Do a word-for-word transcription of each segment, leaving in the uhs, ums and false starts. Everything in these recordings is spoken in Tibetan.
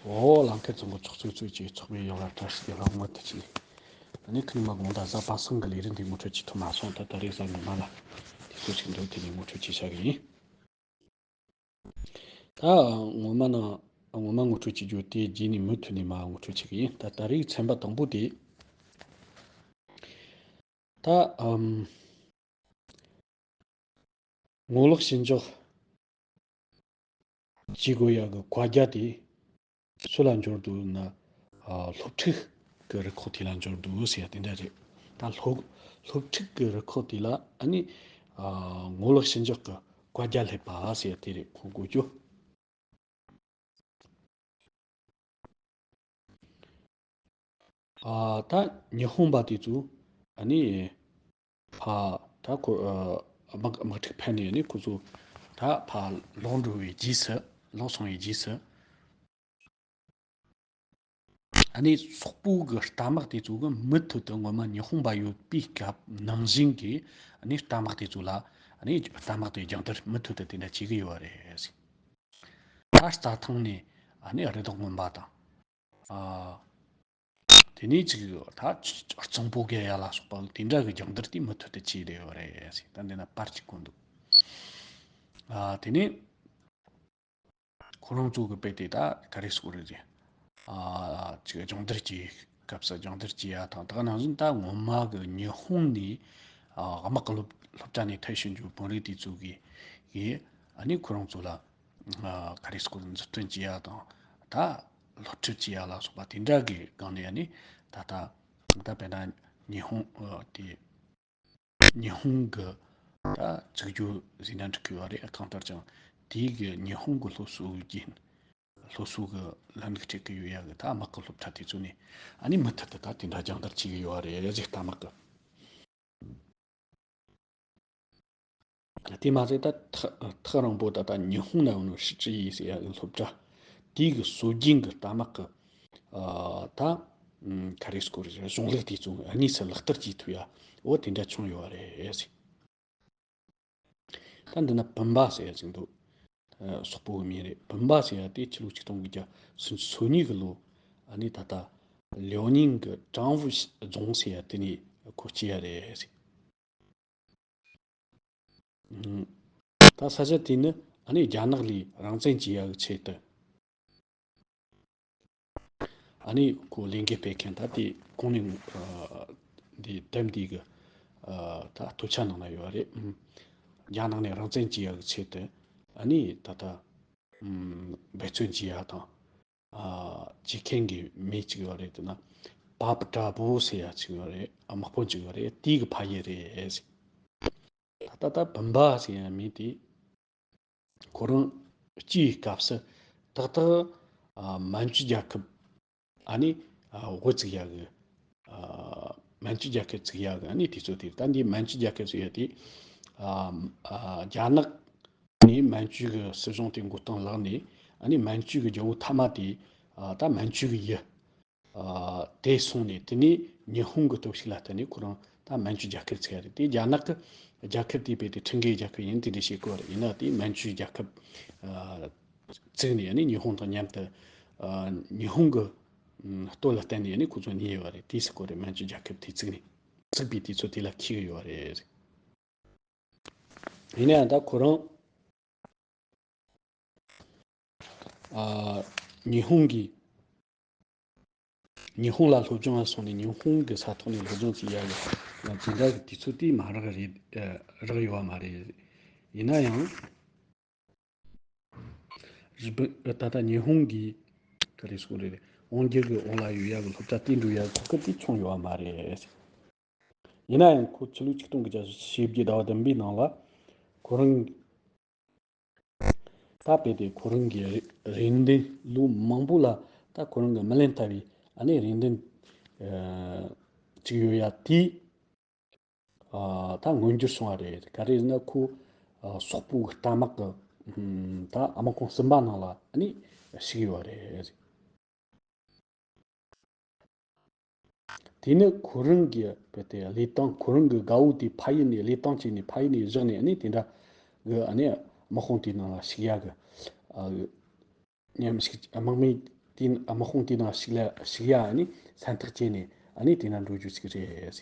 འོ་ལམ་ཁ་ཚང་པོ་ཚོགས་གཙོས་གཙོས་ཀྱི་ཚོགས་པའི་ཡོངས་ལ་བཀྲ་ཤིས་བདེ་ལེགས་ངོ་དེ་ཅི། ཨ་ནི་ཁ་ཉིན་མ་དགོང་དག་གཟའ་པ་སངས་ཀྱི་ལས་རིམ་འདི་ངོ་སྤྲོད་བྱེད་ཐུབ་མ་སོང་། ད་ད་རེས་གཟའ་ཉི་མ་ལ་དུས་ཚོད་ཅིག་འདུག་དེ་ནས་ངོ་སྤྲོད་བྱེད་བྱ་གི་ཡིན། ད་ངོ་མ་ནང་ངོ་མ་ངོ་སྤྲོད་བྱེད་རྒྱུ་དེ་རྗེས་ནས་མུ་མཐུད་ནས་མ་ངོ་སྤྲོད་བྱེད་གི་ཡིན། ད་ད་རེས་ཚན་པ་དང་པོ་དེ་ད་ཨམ། ངོ་ལོག་ཞི་འཇགས་བྱེད་དགོས་ཡག་གི་བཀའ་རྒྱ་དེ་སུ་ལ་འབྱོར་འདུག་ན། ཨ། སློབ་ཕྲུག་གི་རུ་ཁག་དེ་ལ་འབྱོར་འདུག་ཟེར་ཡ་དེ་འདྲ་རེད། ད་སློབ་སློབ་ཕྲུག་གི་རུ་ཁག་དེ་ལ་ཨ་ནི། ཨ། ངོ་ལོག་ཞི་འཇགས་ཀྱི་བཀའ་རྒྱ་སླེབས་པ་ཟེར་ཡ་དེ་རེད། ཁོ་དགོས་རྒྱུ། ཨ། ད་ཉི་ཧོང་པ་དེ་ཚོ་ཨ་ནི་ཕ་ད་ཁོ་ཨ་དམག་དམག་འཁྲུག་ཕན་ནས་ནི་ཁོ་ཚོ་ད་ཕ་ལོག་འགྲོ་བའི་རྗེས་སུ། ལོག་སོང་བའི་རྗེས་སུ་ཨ་ནི་སོག་པོ་གི་རྟ་དམག་དེ་ཚོ་གི་མུ་མཐུད་དུ་ངོ་མ་ཉི་ཧོང་པ་ཡོད་པའི་སྐབས་ནང་བཞིན་གྱི་ཨ་ནི་རྟ་དམག་དེ་ཚོ་ལ་ཨ་ནི་རྟ་དམག་དེ་རྒྱང་བསྒྲགས་མུ་མཐུད་དུ་དེ་འདྲ་བྱེད་ཀྱི་ཡོད་རེད། ད་རྩྭ་ཐང་ནས་ཨ་ནི་རི་དྭགས་རྔོན་པ་དང་། ཨ། དེ་ནས་ཅིག་ད་གཙང་པོ་བརྒལ་ཡ་ལ་སོགས་པ་དེ་འདྲ་གི་རྒྱང་བསྒྲགས་དེ་མུ་མཐུད་དུ་བྱས་བསྡད་ཡོད་རེད། ད་འདི་ན་པར་གཅིག་བཀོད་འདུག་ཨ། དེ་ནས་ཁོ་རང་ཚོ་གི་དཔེ་དེ་ད་ག་རེ་ཟེར་དགོས་རེད། ཨ། ཅིག་སྦྱོང་བརྡར་གྱི་སྐབས་སུ་སྦྱོང་བརྡར་བྱེད་ཡ་དང་། ད་ག་ནང་བཞིན་ད་ངོ་མ་གི་ཉི་ཧོང་ནས། ཨ། དམག་གི་སློབ་སློབ་གྲྭ་ནས་ཐོན་བྱུང་རྒྱུ་བོད་རིགས་དེ་ཚོ་གི་གི་ཨ་ནི་ཁོ་རང་ཚོ་ལ། ཨ། ག་རེ་ཟེར་དགོས་རེད། མཛུབ་སྟོན་བྱེད་ཡ་དང་། ད་སློབ་ཁྲིད་བྱེད་ཡ་ལ་སོགས་པ་དེ་འདྲ་གི་སྒང་ནས་ཨ་ནི་ད་ལྟ་ད་དཔེར་ན་ཉི་ཧོང་། ཨ། དེ་ཉི་ཧོང་གི་ད་བཙུགས་རྒྱུ་ཟིན་ན་འགྲིག་གི་ཡོད་རེད། གང་ལྟར་ཀྱང་དེའི་གི་ཉི་ཧོང་གི་སློབ་གསོ་རྒྱུན། སློབ་གསོ་གི་ལམ་ལུགས་སྤྲད་གི་ཡོད་ཡ་གི་ད་དམག་གི་སློབ་གྲྭ་དེ་ཚོ་ནས་ཨ་ནི་མུ་མཐུད་དུ་ད་དེ་འདྲ་སྦྱོང་བརྡར་བྱེད་གི་ཡོད་རེད་ཟེར། རྟ་དམག་གི། དེ་མ་ཟད་ད་ཐག་ཐག་རིང་པོ་ད་ལྟ་ཉི་ཧོང་ན་ཡོད་ནོ་ཧྲི་ཀྲི་ཡི་ཟེར་ཡ་གི་སློབ་གྲྭ་དེའི་གི་སྲོལ་རྒྱུན་གི་རྟ་དམག་གི། ཨ། ད་ཨམ། ག་རེ་ཟེར་དགོས་རེད། གཞུང་ལུགས་དེ་ཚོ་དངོས་སུ་ལག་བསྟར་བྱེད་ཐུབ་ཡ། འོ་དེ་འདྲ་བྱུང་ཡོད་རེད་ཟེར། ད་འདི་ན་བུམ་པ་ཟེར་ཡ་ཅིག་འདུག་ཨ། སོག་པོ་གི་མིང་རེད། བུམ་པ་ཟེར་ཡ་དེ་ཕྱི་ལོ་ཆིག་སྟོང་དགུ་བརྒྱ་སུམ་ཅུ་སོ་གཉིས་གི་ལོ། ཨ་ནི་ད་ལྟ་ལིའོ་ནིང་གི་ཀྲང་ཝུ་རྫོང་ཟེར་ཡ་དེ་ནས་ཁོ་སྐྱེས་ཡ་རེད་ཟེར། ཨུམ། ད་ས་ཆ་དེ་ནི་ཨ་ནི་རྒྱ་ནག་ལས་རང་བཙན་བྱེད་ཡ་གི་ཆེད་དུ། ཨ་ནི་ཁོ་ལས་འགུལ་སྤེལ་མཁན་ད་དེ་གོང་ནས། ཨ། འདི་དེབ་འདི་གི། ཨ། ད་སྟོད་ཆ་ནང་ན་ཡོད་རེད། ཨུམ། རྒྱ་ནག་ནས་རང་བཙན་བྱེད་ཡག་གི་ཆེད་དུ་ཨ་ནི་ད་ལྟ། ཨུམ། འབད་བརྩོན་བྱེད་ཡག་དང་། ཨ། བྱེད་མཁན་གྱི་མི་གཅིག་ཡོད་རེད། དེ་ན་པ་པ་ཏྲ་བུ་ཟེར་ཡ་གཅིག་ཡོད་རེད། ཨ། དམག་དཔོན་གཅིག་ཡོད་རེད། དེའི་གི་ཕ་ཡུལ་རེད། ད་ལྟ་ད་བུམ་པ་ཟེར་ཡ་མི་དེ། ཁོ་རང་སྐྱེས་པའི་སྐབས་སུ་ཏག་ཏག་ཨ། མན་ཇུ་རྒྱལ་ཁབ་ཨ་ནི་ཨ། འགོ་བཙུགས་ཡག་གི། ཨ། མན་ཇུ་རྒྱལ་ཁབ་བཙུགས་ཡག་གི་ཨ་ནི་དུས་ཚོད་དེ། ད་འདི་མན་ཇུ་རྒྱལ་ཁབ་ཟེར་ཡ་དེ། ཨ། ཨ། རྒྱ་ནག་ནས་མན་ཇུ་གི་སྲིད་གཞུང་དེ་འགོ་སྟངས་བརླགས་ནས། ཨ་ནི་མན་ཇུ་གི་རྒྱལ་པོ་མཐའ་མ་དེ། ཨ། ད་མན་ཇུ་གི་ཡུལ། ཨ། དེ་སོང་ནས་དེ་ནས་ཉི་ཧོང་གི་སྟོབས་ཤུགས་ལ་བརྟེན་ནས་ཁོ་རང་ད་མན་ཇུ་རྒྱལ་ཁབ་བཙུགས་ཡ་རེད། དེ་རྒྱ་ནག་གི་རྒྱལ་ཁབ་དེ་རྦད་དེ་ཁྲིམས་འགལ་རྒྱལ་ཁབ་ཡིན། དེ་འདྲ་བཤད་གོ་རེད། ཡིན་ན་དེ་མན་ཇུ་རྒྱལ་ཁབ། ཨ། བཙུགས་ནས་ཨ་ནི་ཉི་ཧོང་དང་མཉམ་དུ། ཨ། ཉི་ཧོང་གི་ཨམ། སྟོབས་ལ་བརྟེན་ནས་ཨ་ནི་ཁོ་ཚོ་གཉིས་ཡོད་རེད། དེ་ཟེར་གོ་རེད། མན་ཇུ་རྒྱལ་ཁབ་དེ་བཙུགས་ནས། བཙུགས་པའི་དུས་ཚོད་དེ་ལ་འཁེལ་གི་ཡོད་རེད། ཡིན་ན་ཡང་ད་ཁོ་རང་། ཨ། ཉི་ཧོང་གི། ཉི་ཧོང་ལ་སློབ་སྦྱོང་ལ་སོང་ནས་ཉི་ཧོང་གི་ས་ཐོག་ནས་སློབ་སྦྱོང་བྱེད་ཡ་ལ་ཇི་འདྲ་གི་དུས་ཚོད་དེ་མ་རག་རེད། ཨ། རག་ཡོད་པ་མ་རེད། ཡིན་ན་ཡང་། རི་པིན། ད་ལྟ་ཉི་ཧོང་གི་ག་རེ་ཟེར་དགོས་རེད། དབང་སྒྱུར་གྱི་འོག་ལ་ཡོད་ཡག་གི་སློབ་གྲྭ་དེ་འགྲོ་ཡག་གོ་སྐབས་དེ་བྱུང་ཡོད་པ་མ་རེད། ཡིན་ན་ཡང་ཁོ་ཕྱི་ལོ་ཆིག་སྟོང་དགུ་བརྒྱ་བཞི་བཅུ་ཞེ་བརྒྱད་ཟླ་བ་བདུན་པའི་ནང་ལ་ཁོ་རང་ད་རྦད་དེ་ཁོ་རང་གི་རེ་རེ་འདུན་ལོ་མང་པོ་ལ་ད་ཁོ་རང་གི་མི་ལེན་ལྟ་བུའི་ཨ་ནི་རེ་འདུན་ཨ་ཅིག་ཡོད་ཡ་དེ། ཨ། ད་མངོན་འགྱུར་བྱུང་བ་རེད། ག་རེ་ཟེར་ན་ཁོ། ཨ། སོག་པོ་གི་རྟ་དམག་གི། ཨམ། ད་དམག་ཁོངས་གསུམ་པ་ནང་ལ་ཨ་ནི་ཞུགས་ཡོད་རེད། དེ་ནི་ཁོ་རང་གི་རྦད་དེ་བློས་བཏང་། ཁོ་རང་གི་དགའ་བོ་དེ་ཕ་ཡུལ་ནས་བློས་བཏང་བྱས་ནས་ཕ་ཡུལ་ནས་བཞག་ནས་ཨ་ནི་དེ་འདྲ་གི་ཨ་ནི་དམག་དཔུང་དེའི་ནང་ལ་ཞུགས་ཡག་གི། ཨ། མཉམ་ཞུགས། དམག་མི་ དེའི་དམག་དཔུང་དེའི་ནང་ཞུགས་ལ་ཞུགས་ཡ་ཨ་ནི་སེམས་ཐག་བཅད་ནས་ཨ་ནི་དེ་ན་འགྲོ་རྒྱུ་ཞིག་རེད།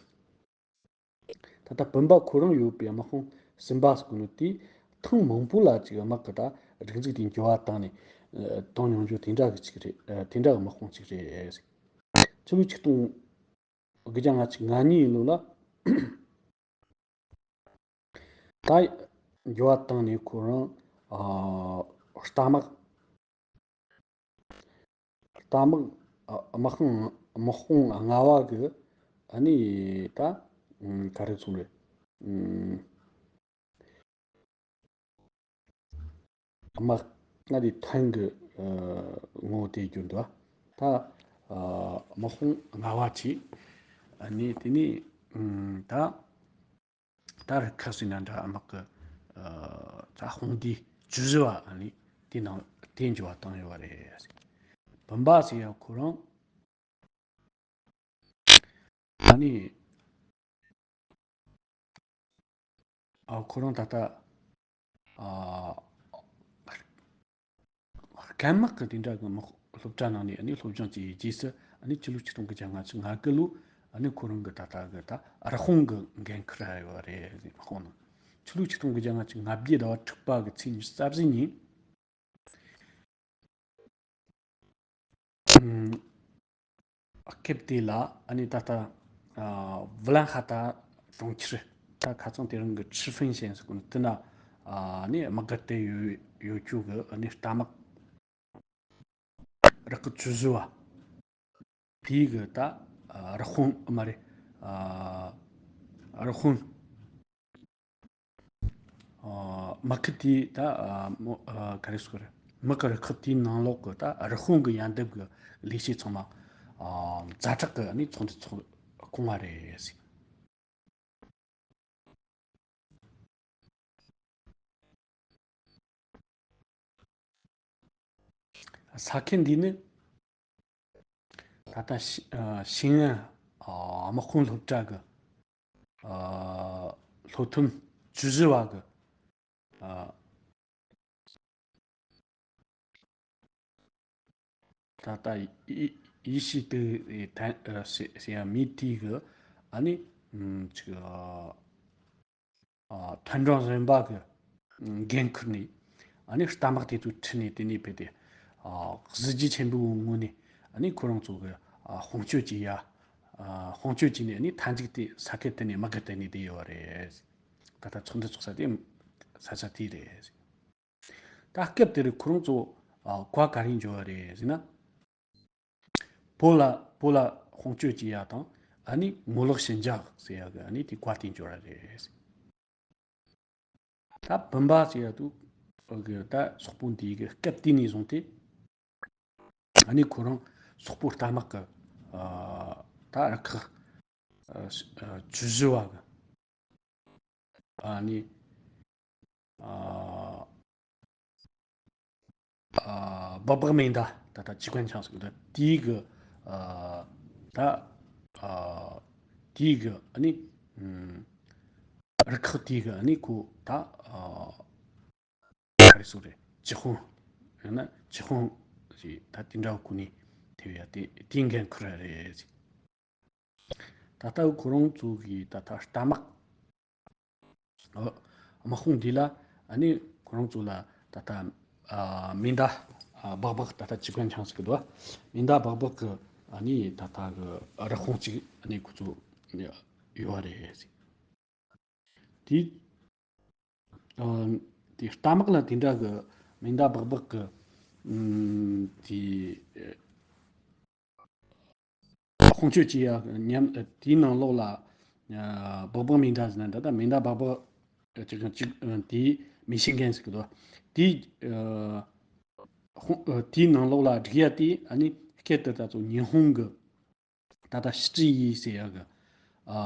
ད་ལྟ་བུམ་པ་ཁོ་རང་ཡོད་པའི་དམག་དཔུང་གསུམ་པ་ཟེར་གོ་ནོ་དེ་ཐེངས་མང་པོ་ལ་ཅིག་དམག་གི་ད་སྒྲིག་འཛུགས་དེ་འགྱུར་བ་བཏང་ནས་ཨ་བཏང་མྱོང་རྒྱུ་དེ་འདྲ་གི་ཅིག་རེད། ཨ་དེ་འདྲ་གི་དམག་དཔུང་ཅིག་རེད། ཕྱི་ལོ་ཆིག་སྟོང་དགུ་བརྒྱ་ལྔ་བཅུ་ང་གཉིས་ལོ་ལ་ད་འགྱུར་བ་བཏང་ནས་ཁོ་རང་ཨ་རྟ་དམག་རྟ་དམག་ཨ་དམག་དཔུང་དམག་དཔུང་ལྔ་པ་གི་ཨ་ནི་ད་ཨ་ག་རེ་ཟེར་རེད། ཨ་དམག་ལྔ་དེ་ཐེངས་གི་ཨ་ངོ་བོ་དེ་གྱུར་འདུག་ད་ཨ་དམག་དཔུང་ལྔ་པ་བྱས། ཨ་ནི་དེ་ནས་ཨ་ད་ད་རུ་ཁ་སི་ན་འདྲ་དམག་གི་ཨ་ད་དཔུང་སྡེ་བཅུ་བཞི་པ་ཨ་ནི་དེ་ནང་དེ་འགྱུར་བ་བཏང་ཡོད་པ་རེད། བུམ་པ་ཟེར་ཡ་ཁོ་རང་ཨ་ནི་ཨ་ཁོ་རང་ད་ལྟ་ཨ་སྐམ་དམག་གི་དེ་འདྲ་གི་དམག་སློབ་གྲྭ་ནང་ནས་ཨ་ནི་སློབ་སྦྱོང་བྱས་ཡོད་རྗེས་སུ་ཨ་ནི་ཕྱི་ལོ་ཆིག་སྟོང་དགུ་བརྒྱ་ལྔ་བཅུ་ང་དགུ་ལོ་ཨ་ནི་ཁོ་རང་གི་ད་ལྟ་གི་ད་རུ་དཔུང་གི་འགན་འཁུར་ཡོད་རེད། དམག་དཔུང་ནང་ཕྱི་ལོ་ཆིག་སྟོང་དགུ་བརྒྱ་ལྔ་བཅུ་ང་བརྒྱད་ཟླ་བ་དྲུག་པ་གི་ཚེས་ཉི་ཤུ་རྩ་བཞི་ཉིན། ཨམ། སྐབས་དེ་ལ་ཨ་ནི་ད་ལྟ་ཨ་ཝི་ལན་ཧ་ཏ་གྲོང་ཁྱེར། ད་ཁ་སང་དེ་རིང་གི་ཁྲི་ཧྥིན་ཞན་ཟེར་གོ་ནོ་དེ་ན་ཨ་ནི་དམག་སྒར་དེ་ཡོད་ཡོད་རྒྱུ་གི་ཨ་ནི་རྟ་དམག་རུ་ཁག་བཅུ་བཞི་པ། དེའི་གི་ད་ཨ་རུ་དཔུང་མ་རེད། ཨ་རུ་དཔུང་། ཨ་དམག་ཁུལ་དེའི་ད་ཨ་མོ་ཨ་ག་རེ་ཟེར་དགོས་རེད། དམག་གི་རུ་ཁག་དེའི་ནང་ལོགས་ཀྱི་ད་རུ་དཔུང་གི་ཡང་འདེབས་ཀྱི་ལས་བྱེད་ཚང་མ་ཨ་ཛ་དྲག་གི་ནི་ཚོགས་འདུ་ཚོགས་བསྐོང་བ་རེད་ཟེར། ས་ཁུལ་འདི་ནི་ད་ལྟ་ཤི་ཨ་ཤིང་ཨ་དམག་དཔུང་སློབ་གྲྭ་གི་ཨ་སློབ་ཐོན་བཅུ་བཞི་པ་གི་ཨ་ད་ལྟ་ཡེ་ཡེ་ཤུ་ཏི་ཐན་ཨ་ཟེར་ཟེར་ཡ་མི་དེ་གི་ཨ་ནི་ཨམ་ཅིག་ཨ་ཨ་མཐའ་མཇུག་གཞོན་པ་གི་འགན་ཁུར་ནས་ཨ་ནི་རྟ་དམག་དེ་ཚོ་ཁྲིད་ནས་དེ་ནས་ཕེབས་ཏེ་ཨ་གཟི་བརྗིད་ཆེན་པོའི་ངང་ནས་ཨ་ནི་ཁོ་རང་ཚོ་གི་ཨ་དཔུང་སྐྱོད་བྱེད་ཡ། ཨ་དཔུང་སྐྱོད་བྱས་ནས་ཨ་ནི་མཐའ་མཇུག་དེ་ས་ཁུལ་དེ་ནས་དམག་སྒར་དེ་ནས་བསྡད་ཡོད་རེད། ད་ལྟ་ཚོགས་འདུ་ཚོགས་ས་དེ་ས་ཆ་དེ་རེད། ད་སྐབས་དེར་ཁོ་རང་ཚོ་ཨ་བཀའ་ག་རེ་འབྱོར་བ་རེད་ཟེར་ན། བོད་ལ་བོད་ལ་དཔུང་སྐྱོད་བྱེད་ཡ་དང་ཨ་ནི་ངོ་ལོག་ཞི་འཇགས་ཟེར་ཡ་གི་ཨ་ནི་དེ་བཀའ་དེ་འབྱོར་བ་རེད། ད་བུམ་པ་ཟེར་ཡ་དུ་གི་ད་སོག་པོ་འདི་གི་སྐབས་དེ་ནས་བཟུང་སྟེ་ཨ་ནི་ཁོ་རང་སོག་པོ་རྟ་དམག་གི་ཨ་ད་རུ་ཁག་ཨ་བཅུ་བཞི་པ་གི་ཨ་ནི་ཨ་ཨ་སྦག་སྦག་མེ་མདའ་ད་ལྟ་机关枪ཟེར་གི་ད་དེའི་གི་ཨ་ད་ཨ་དེའི་གི་ཨ་ནི་ཨམ་རུ་ཁག་དེའི་གི་ཨ་ནི་ཁོ་ད་ཨ་ག་རེ་ཟེར་རེད། སྤྱི་དཔོན། ཡང་ན་སྤྱི་དཔོན་ཞིག་ད་དེ་འདྲ་བོ་ཁོ་ནས་ཐེབས་ཡ་དེ་དེའི་འགན་ཁུར་ར་རེད། ད་ལྟ་ཁོ་རང་ཚོ་གི་ད་ལྟ་རྟ་དམག་ཨ་དམག་དཔུང་འདི་ལ་ཨ་ནི་ཁོ་རང་ཚོ་ལ་ད་ལྟ་ཨ་མེ་མདའ་ཨ་སྦག་སྦག་ད་ལྟ་机关枪ཟེར་གི་འདུག་མེ་མདའ་སྦག་སྦག་གི་ཨ་ནི་ད་ལྟ་གི་རུ་དཔུང་གཅིག་ཨ་ནི་ཁོ་ཚོ་ཡོད་རེད། དེ་ཨ་དེ་རྟ་དམག་ལ་དེ་འདྲ་གི་མེ་མདའ་སྦག་སྦག་གི་ཨམ་དེ་དཔུང་སྐྱོད་བྱེད་ཡ་མཉམ་དེའི་ནང་ལོགས་ལ་ཨ་སྦག་སྦག་མེ་མདའ་ཟེར་ན་འདྲ། ད་མེ་མདའ་སྦག་སྦག་ཅིག་ཅིག་དེའི་མེ་ཤིན་གན་ཟེར་གི་འདུག་དེའི་ཨ་དཔུང་ཨ་དེའི་ནང་ལོགས་ལ་སྒྲིག་ཡ་དེ་ཨ་ནི་སྐད་དུ་ད་ཚོ་ཉི་ཧོང་གི་ད་ལྟ་ཤི་ཀྲི་ཡི་ཟེར་ཡ་གི་ཨ་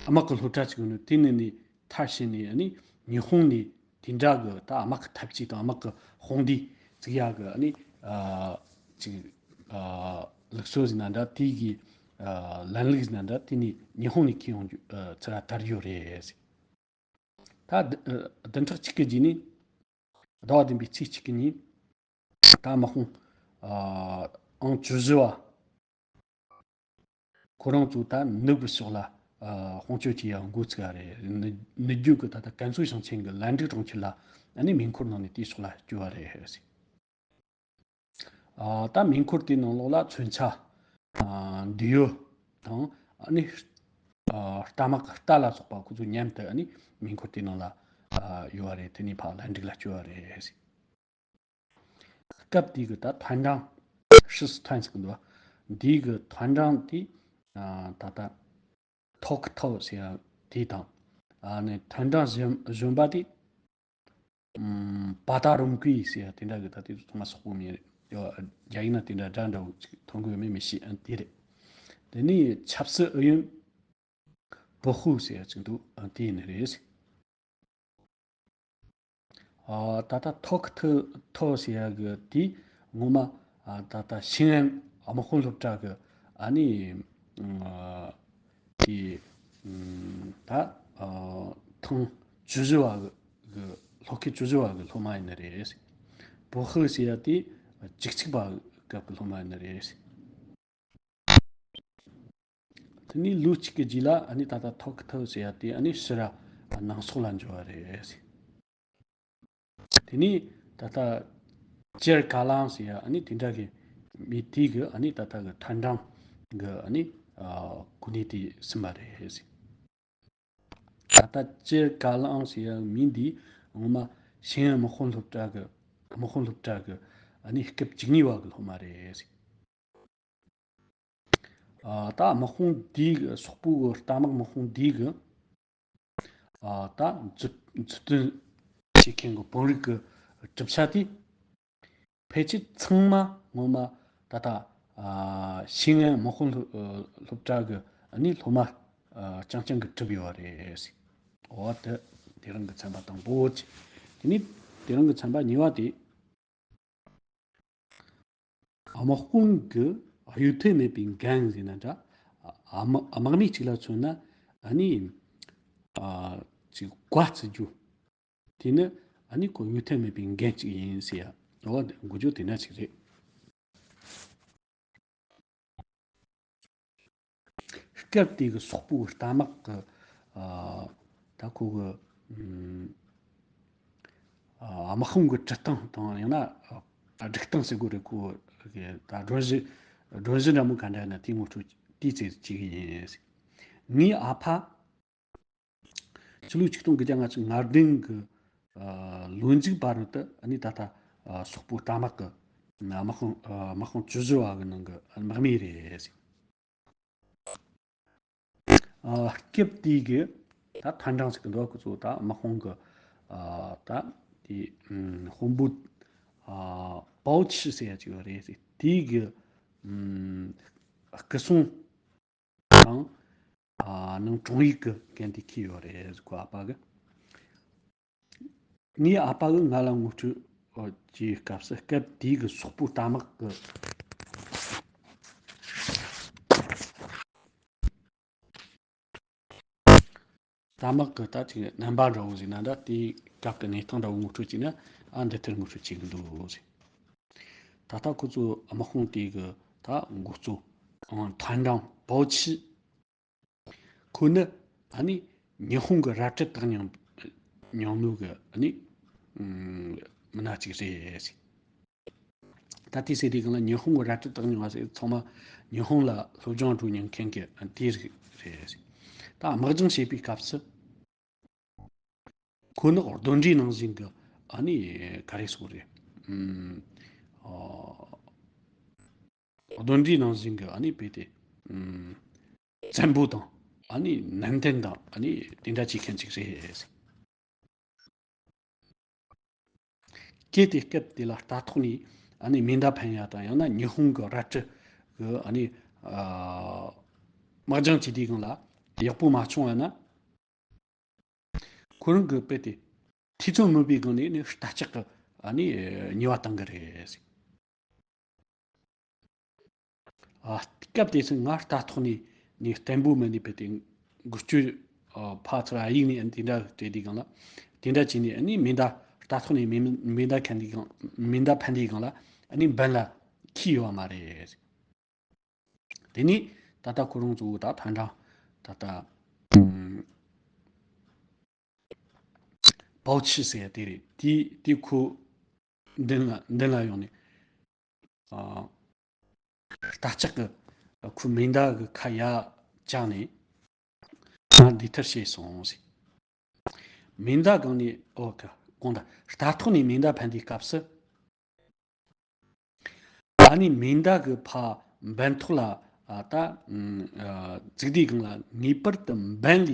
དམག་གི་སློབ་གྲྭ་ཅིག་ཡོད་ནོ་དེ་ནས་ནས་མཐར་ཕྱིན་ནས་ཨ་ནི་ཉི་ཧོང་ནས་དེ་འདྲ་གི་ད་དམག་གི་འཐབ་ཇུས་དང་དམག་གི་དཔུང་སྡེ་བཙུགས་ཡ་གི་ཨ་ནི་ཨ་ཅིག་ཨ་ལུགས་སྲོལ་ཟེར་ན་འདྲ། དེ་གི་ཨ་ལམ་ལུགས་ཟེར་ན་འདྲ། དེ་ནས་ཉི་ཧོང་ནས་ཁྱེར་ཡོང་རྒྱུ་ཨ་ཚུར་ར་དར་ཡོད་རེད། ད་བདུན་ཨ་བདུན་ཕྲག་གཅིག་གི་རྗེས་ནས་ཟླ་བ་བདུན་པའི་ཚེས་གཅིག་གི་ཉིན་ ད་དམག་དཔུང་ཨང་བཅུ་བཞི་བ་ཁོ་རང་ཚོ་ད་ནུབ་ཀྱི་ཕྱོགས་ལ་ཨ་དཔུང་སྐྱོད་བྱེད་ཡག་འགོ་ཚུགས་ཡ་རེད། ནུབ་ནུབ་རྒྱུད་ཀྱི་ད་ལྟ་ཀན་སུའུ་ཞིང་ཆེན་གྱི་ལན་ཀྲིག་གྲོང་ཁྱེར་ལ་ཨ་ནི་མེ་འཁོར་ནང་ནས་དེའི་ཕྱོགས་ལ་བསྐྱོད་པ་རེད། ཨ་ད་མེ་འཁོར་དེའི་ནང་ལོགས་ལ་མཚོན་ཆ། ཨ་མདེའུ་དང་ཨ་ནི་ཨ་རྟ་དམག་གི་རྟ་ལ་སོགས་པ་ཁོ་ཚོ་མཉམ་དུ་ཨ་ནི་མེ་འཁོར་དེའི་ནང་ལ་ཨ་ཡོད་པ་རེད། དེ་ནས་ཕར་ལན་ཀྲིག་ལ་བསྐྱོད་པ་རེད། སྐབས་དེའི་གི་ད་ཐོན་གྲངས་ཧྲི་སི་ཐོན་ཟེར་གི་འདུག་བ། འདིའི་གི་ཐོན་གྲངས་དེ་ཨ་ད་ལྟ་ཐོག་ཐའོ་ཟེར་ཡ་དེ་དང་། ཨ་ནི་ཐོན་གྲངས་གཞན་གཞན་པ་དེ་ཨམ་པ་ཏ་རུམ་ཀུའི་ཟེར་ཡ་དེ་འདྲ་གི་ད་དེ་ཚོ་ཚང་མ་སོག་པོ་མིང་རེད། ཡ་རྒྱ་ཡིག་ན་དེ་འདྲ་སྒྲ་འདྲ་བོ་ཅིག་ཐོན་གི་ཡོད་མེད་མི་ཤེས། ཨ་དེ་རེད། དེ་ནས་ཆབ་སྲིད་ཨུ་ཡོན་པུ་ཧུ་ཟེར་ཡ་ཅིག་འདུག་ཨ་དེ་ཡིན་ནི་རེད། ཨ་ད་ལྟ་ཐོག་ཐུ་ཐོ་ཟེར་ཡ་གི་དེ་ངོ་མ་ཨ་ད་ལྟ་ཤིང་ཨན་དམག་དཔོན་སློབ་གྲྭ་གི་ཨ་ནི་ཨ་དེ་ཨམ་ད་ཨ་ཐེངས་བཅུ་བཞི་བ་གི་གི་སློབ་ཁྲིད་བཅུ་བཞི་བ་གི་སློབ་མ་ཡིན་ནི་རེད། པུ་ཧུ་ཟེར་ཡ་དེ་བཅུ་གཅིག་པ་སྐབས་གི་སློབ་མ་ཡིན་ནི་རེད། དེ་ནས་ལོ་གཅིག་གི་རྗེས་ལ་ཨ་ནི་ད་ལྟ་ཐོག་ཐའོ་ཟེར་ཡ་དེ་ཨ་ནི་ཕྱིར་ར་ནང་སོག་ལ་འབྱོར་བ་རེད། དེ་ནས་ད་ལྟ་ཅེར་ཀ་ལང་ཟེར་ཡ་ཨ་ནི་དེ་འདྲ་གི་མི་དེ་གི་ཨ་ནི་ད་ལྟ་གི་ཐོན་གྲངས་གི་ཨ་ནི་ཨ་གོ་གནས་དེ་ཟིན་པ་རེད། ད་ལྟ་ཅེར་ཀ་ལང་ཟེར་ཡ་མི་འདི་ངོ་མ་ཤེས་ཡོན་དམག་དཔོན་སློབ་གྲྭ་གི་དམག་དཔོན་སློབ་གྲྭ་གི་ཨ་ནི་སྐབས་བཅུ་གཉིས་པ་གི་སློབ་མ་རེད། ཨ་ད་དམག་དཔུང་འདི་གི་སོག་པོ་གི་རྟ་དམག་དམག་དཔུང་འདི་གི་ཨ་ད་མཛུབ་མཛུབ་སྟོན་བྱེད་མཁན་གི་བོད་རིགས་ཀྱི་གྲུབ་ཆ་དེ་ཕལ་ཆེར་ཚང་མ་ངོ་མ་ད་ལྟ་ཨ་ཤེས་ཡོན་དམག་དཔོན་སློབ་སློབ་གྲྭ་གི་ཨ་ནི་སློབ་མ་ཨ་རྐྱང་རྐྱང་གི་གྲུབ་ཡོད་པ་རེད། འོ་དེ་དེ་རིང་གི་ཚན་པ་དང་པོ་བྱས། དེ་ནས་དེ་རིང་གི་ཚན་པ་གཉིས་པ་དེ། དམག་དཔུང་གི་གཡོལ་ཐབས་མེད་པའི་འགན་ཟེར་ན་འདྲ། དམག་དམག་མི་གཅིག་ལ་མཚོན་ན་ཨ་ནི་ཨ་ཅིག་བཀའ་བརྩི་རྒྱུ། དེ་ནི་ཨ་ནི་ཁོ་གཡོལ་ཐབས་མེད་པའི་འགན་ཅིག་ཡིན་ཟེར་ཡ། འོ་འགུལ་སྐྱོད་དེ་འདྲ་ཅིག་རེད། སྐབས་དེ་གི་སོག་པོའི་རྟ་དམག་གི་ཨ་ད་ཁོ་གི་ཨམ་ཨ་དམག་དཔུང་གི་འཁྲིད་སྟངས་དང་ཡང་ན་ཨ་སྒྲིག་སྟངས་ཟེར་དགོས་རེད། ཁོ་གི་ད་སྒྲོམ་གཞི་སྒྲོམ་གཞི་འདྲ་མོ་ག་འདྲ་ཡིན་ན་དེ་ངོ་སྤྲོད་ཏོག་ཙམ་བྱེད་ཀྱི་ཡིན། ངའི་ཨ་ཕ་ཕྱི་ལོ་ཆིག་སྟོང་དགུ་བརྒྱ་ལྔ་བཅུ་ང་བདུན་གི་ཨ་ལོ་མཇུག་བར་དུ་ཨ་ནི་ད་ལྟ་ཨ་སོག་པོའི་རྟ་དམག་གི་དམག་དཔུང་ཨ་དམག་དཔུང་བཅུ་བཞི་བ་གི་ནང་གི་དམག་མི་རེད། ཨ་སྐབས་དེའི་གི་ད་ཐོན་གྲངས་ཟེར་གི་འདུག་ཁོ་ཚོ་ད་དམག་དཔུང་གི་ཨ་ད་དེ་ཨམ་དཔོན་པོ་ཨ་པའོ་ཆི་ཟེར་ཡ་ཅིག་ཡོད་རེད། དེའི་གི་ཨམ་སྐུ་སྲུང་དང་ཨ་ནང་དྲུང་ཡིག་གི་འགན་དེ་འཁྱེར་ཡོད་རེད། ཁོ་ཨ་ཕ་གི། ངའི་ཨ་ཕ་གིས་ང་ལ་ངོ་སྤྲོད་བྱེད་སྐབས་སུ་སྐབས་དེའི་གི་སོག་པོའི་རྟ་དམག་གི་རྟ་དམག་གི་ད་ཅིག་རྣམ་པ་འདྲ་བོ་ཟིག་ན་འདྲ། དེའི་སྐབས་ཀྱི་གནས་སྟངས་འདྲ་བོ་ངོ་སྤྲོད་བྱས་ན་ཨ་འདི་ལྟར་ངོ་སྤྲོད་བྱེད་གི་འདུག་ཟེར། ད་ལྟ་ཁོ་ཚོ་དམག་དཔུང་དེ་གི་ད་འགོ་གཙོ་ཨང་ཐོན་ཀྲང་པའོ་ཆི། ཁོ་ནི་ཨ་ནི་ཉི་ཧོང་གི་རལ་གྲི་བཏགས་མྱོང་མྱོང་ནོ་གི་ཨ་ནི་ཨམ་མི་སྣ་གཅིག་རེད། ད་དེ་ཟེར་དུས་སྒང་ལ་ཉི་ཧོང་གི་རལ་གྲི་བཏགས་མྱོང་བ་ཟེར་ཚང་མ་ཉི་ཧོང་ལ་སློབ་སྦྱོང་འགྲོ་མྱོང་མཁན་གྱི་ཨ་དེ་རིགས་རེད། ད་དམག་སྦྱོང་བྱེད་པའི་སྐབས་སུ་ཁོ་ནི་གདོན་འདྲེ་ནང་བཞིན་གྱི་ཨ་ནི་ག་རེ་ཟེར་དགོས་རེད། ཨམ་ཨ་གདོན་འདྲེ་ནང་བཞིན་གྱི་ཨ་ནི་དཔེ་དེ་ཨམ་བཙན་པོ་དང་ཨ་ནི་ནན་ཏན་དང་ཨ་ནི་དེ་འདྲ་བྱེད་མཁན་ཅིག་རེད། གལ་ཏེ་སྐབས་དེ་ལ་རྟ་ཐོག་ནས་ཨ་ནི་མེ་མདའ་འཕེན་ཡ་དང་ཡང་ན་ཉི་ཧོང་གི་རལ་གྲི་གི་ཨ་ནི་ཨ་དམག་སྦྱང་བྱེད་དུས་སྒང་ལ་ཡག་པོ་མ་བྱུང་བ་ན། ཁོ་རང་གི་དཔེ་དེ་ཐེ་ཚོམ་མེད་པའི་སྒང་ནས་ནི་རྟ་ལྕག་གི་ཨ་ནི་ཉེས་པ་བཏང་གི་རེད། ཨ་སྐབས་དེ་ཚོ་ང་རྟ་ཐོག་ནས་ནི་བརྟན་པོ་མེད་ནི་དཔེ་དེ་འགུལ་སྐྱོད་ཨ་ཕར་ཚུར་ཨ་ཡིག་ནས་ཨ་ནི་དེ་འདྲ་སྤྲད་དུས་སྒང་ལ་དེ་འདྲ་བྱས་ནས་ཨ་ནི་མེ་མདའ་ རྟ་ཐོག་ནས་མེ་མེ་མདའ་འཕེན་དུས་སྒང་མེ་མདའ་འཕེན་དུས་སྒང་ལ་ཨ་ནི་འབེན་ལ་འཁྱེར་ཡོད་པ་མ་རེད། དེ་ནས་ད་ལྟ་ཁོ་རང་ཚོ་ད་ཐག་རིང་ད་ལྟ་ཨུམ་པའོ་ཆི་ཟེར་ཡ་དེ་རེད། དེ་དེ་ཁོ་མདུན་ལ་མདུན་ལ་ཡོང་ནས་ཨ། རྟ་ལྕག་གི་ཁོའི་མེ་མདའ་གི་ཁ་ཡར་བཅག་ནས་ང་འདི་ལྟར་བཤད་སོང་ཟེར། མེ་མདའ་སྒང་ནས་ཨོ་ཀ་དགོངས་དག་རྟ་ཐོག་ནས་མེ་མདའ་འཕེན་དུས་སྐབས་སུ། ཨ་ནི་མེ་མདའ་གི་ཕར་འབེན་ཐོག་ལ་ཨ་ད་ཨ་བཙུགས་དུས་སྒང་ལ་ངེས་པར་དུ་འབེན་ལས་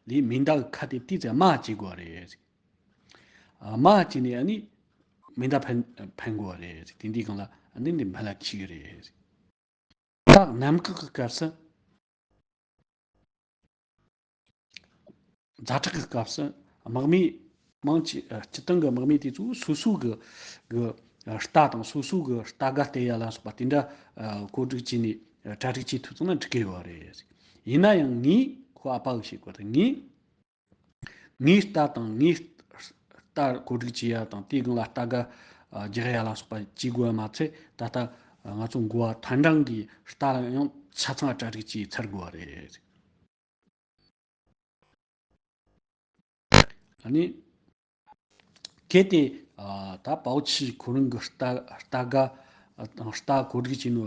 ལས་མེ་མདའ་གི་ཁ་དེ་ཏོག་ཙམ་དམའ་བྱེད་དགོས་རེད། ཨ་དམའ་བྱས་ནས་ཨ་ནི་མེ་མདའ་འཕེན་འཕེན་དགོས་རེད། དེ་འདི་སྒང་ལ་ཨ་ནི་འདི་འབེན་ལ་འཁྱེར་གི་རེད། ད་གནམ་འགག་གི་སྐབས་སུ་ཛ་དྲག་གི་སྐབས་སུ་དམག་མི་མང་ཆེ་སྤྱིར་བཏང་གི་དམག་མི་དེ་ཚོ་སོ་སོ་གི་གི་རྟ་དང་སོ་སོ་གི་རྟ་སྒ་གཏད་ཡ་ལ་སོགས་པ་དེ་འདྲ་བཀོད་སྒྲིག་བྱས་ནས་གྲ་སྒྲིག་བྱེད་ཐུབ་ཙང་ན་འགྲིག་གི་ཡོད་རེད། ཡིན་ན་ཡང་ངས་ཁོ་ཨ་ཕ་གི་བཤད་དགོས་རེད། ངས་ངའི་རྟ་དང་ངའི་རྟ་བཀོད་སྒྲིག་བྱེད་ཡ་དང་དེའི་སྒང་ལ་རྟ་སྒ་རྒྱག་ཡ་ལ་སོགས་པ་བྱེད་དགོས་པ་མ་ཚད་ད་ལྟ་ང་ཚོ་འགོ་བ་ཐན་ཀྲང་གི་རྟ་ལ་ཡང་ཆ་ཚང་གྲ་སྒྲིག་བྱས་ཚར་དགོས་པ་རེད། ཨ་ནི་གལ་ཏེ་ད་པའོ་ཆི་ཁོ་རང་གི་རྟ་རྟ་སྒ་དང་རྟ་བཀོད་སྒྲིག་བྱས་ནོ་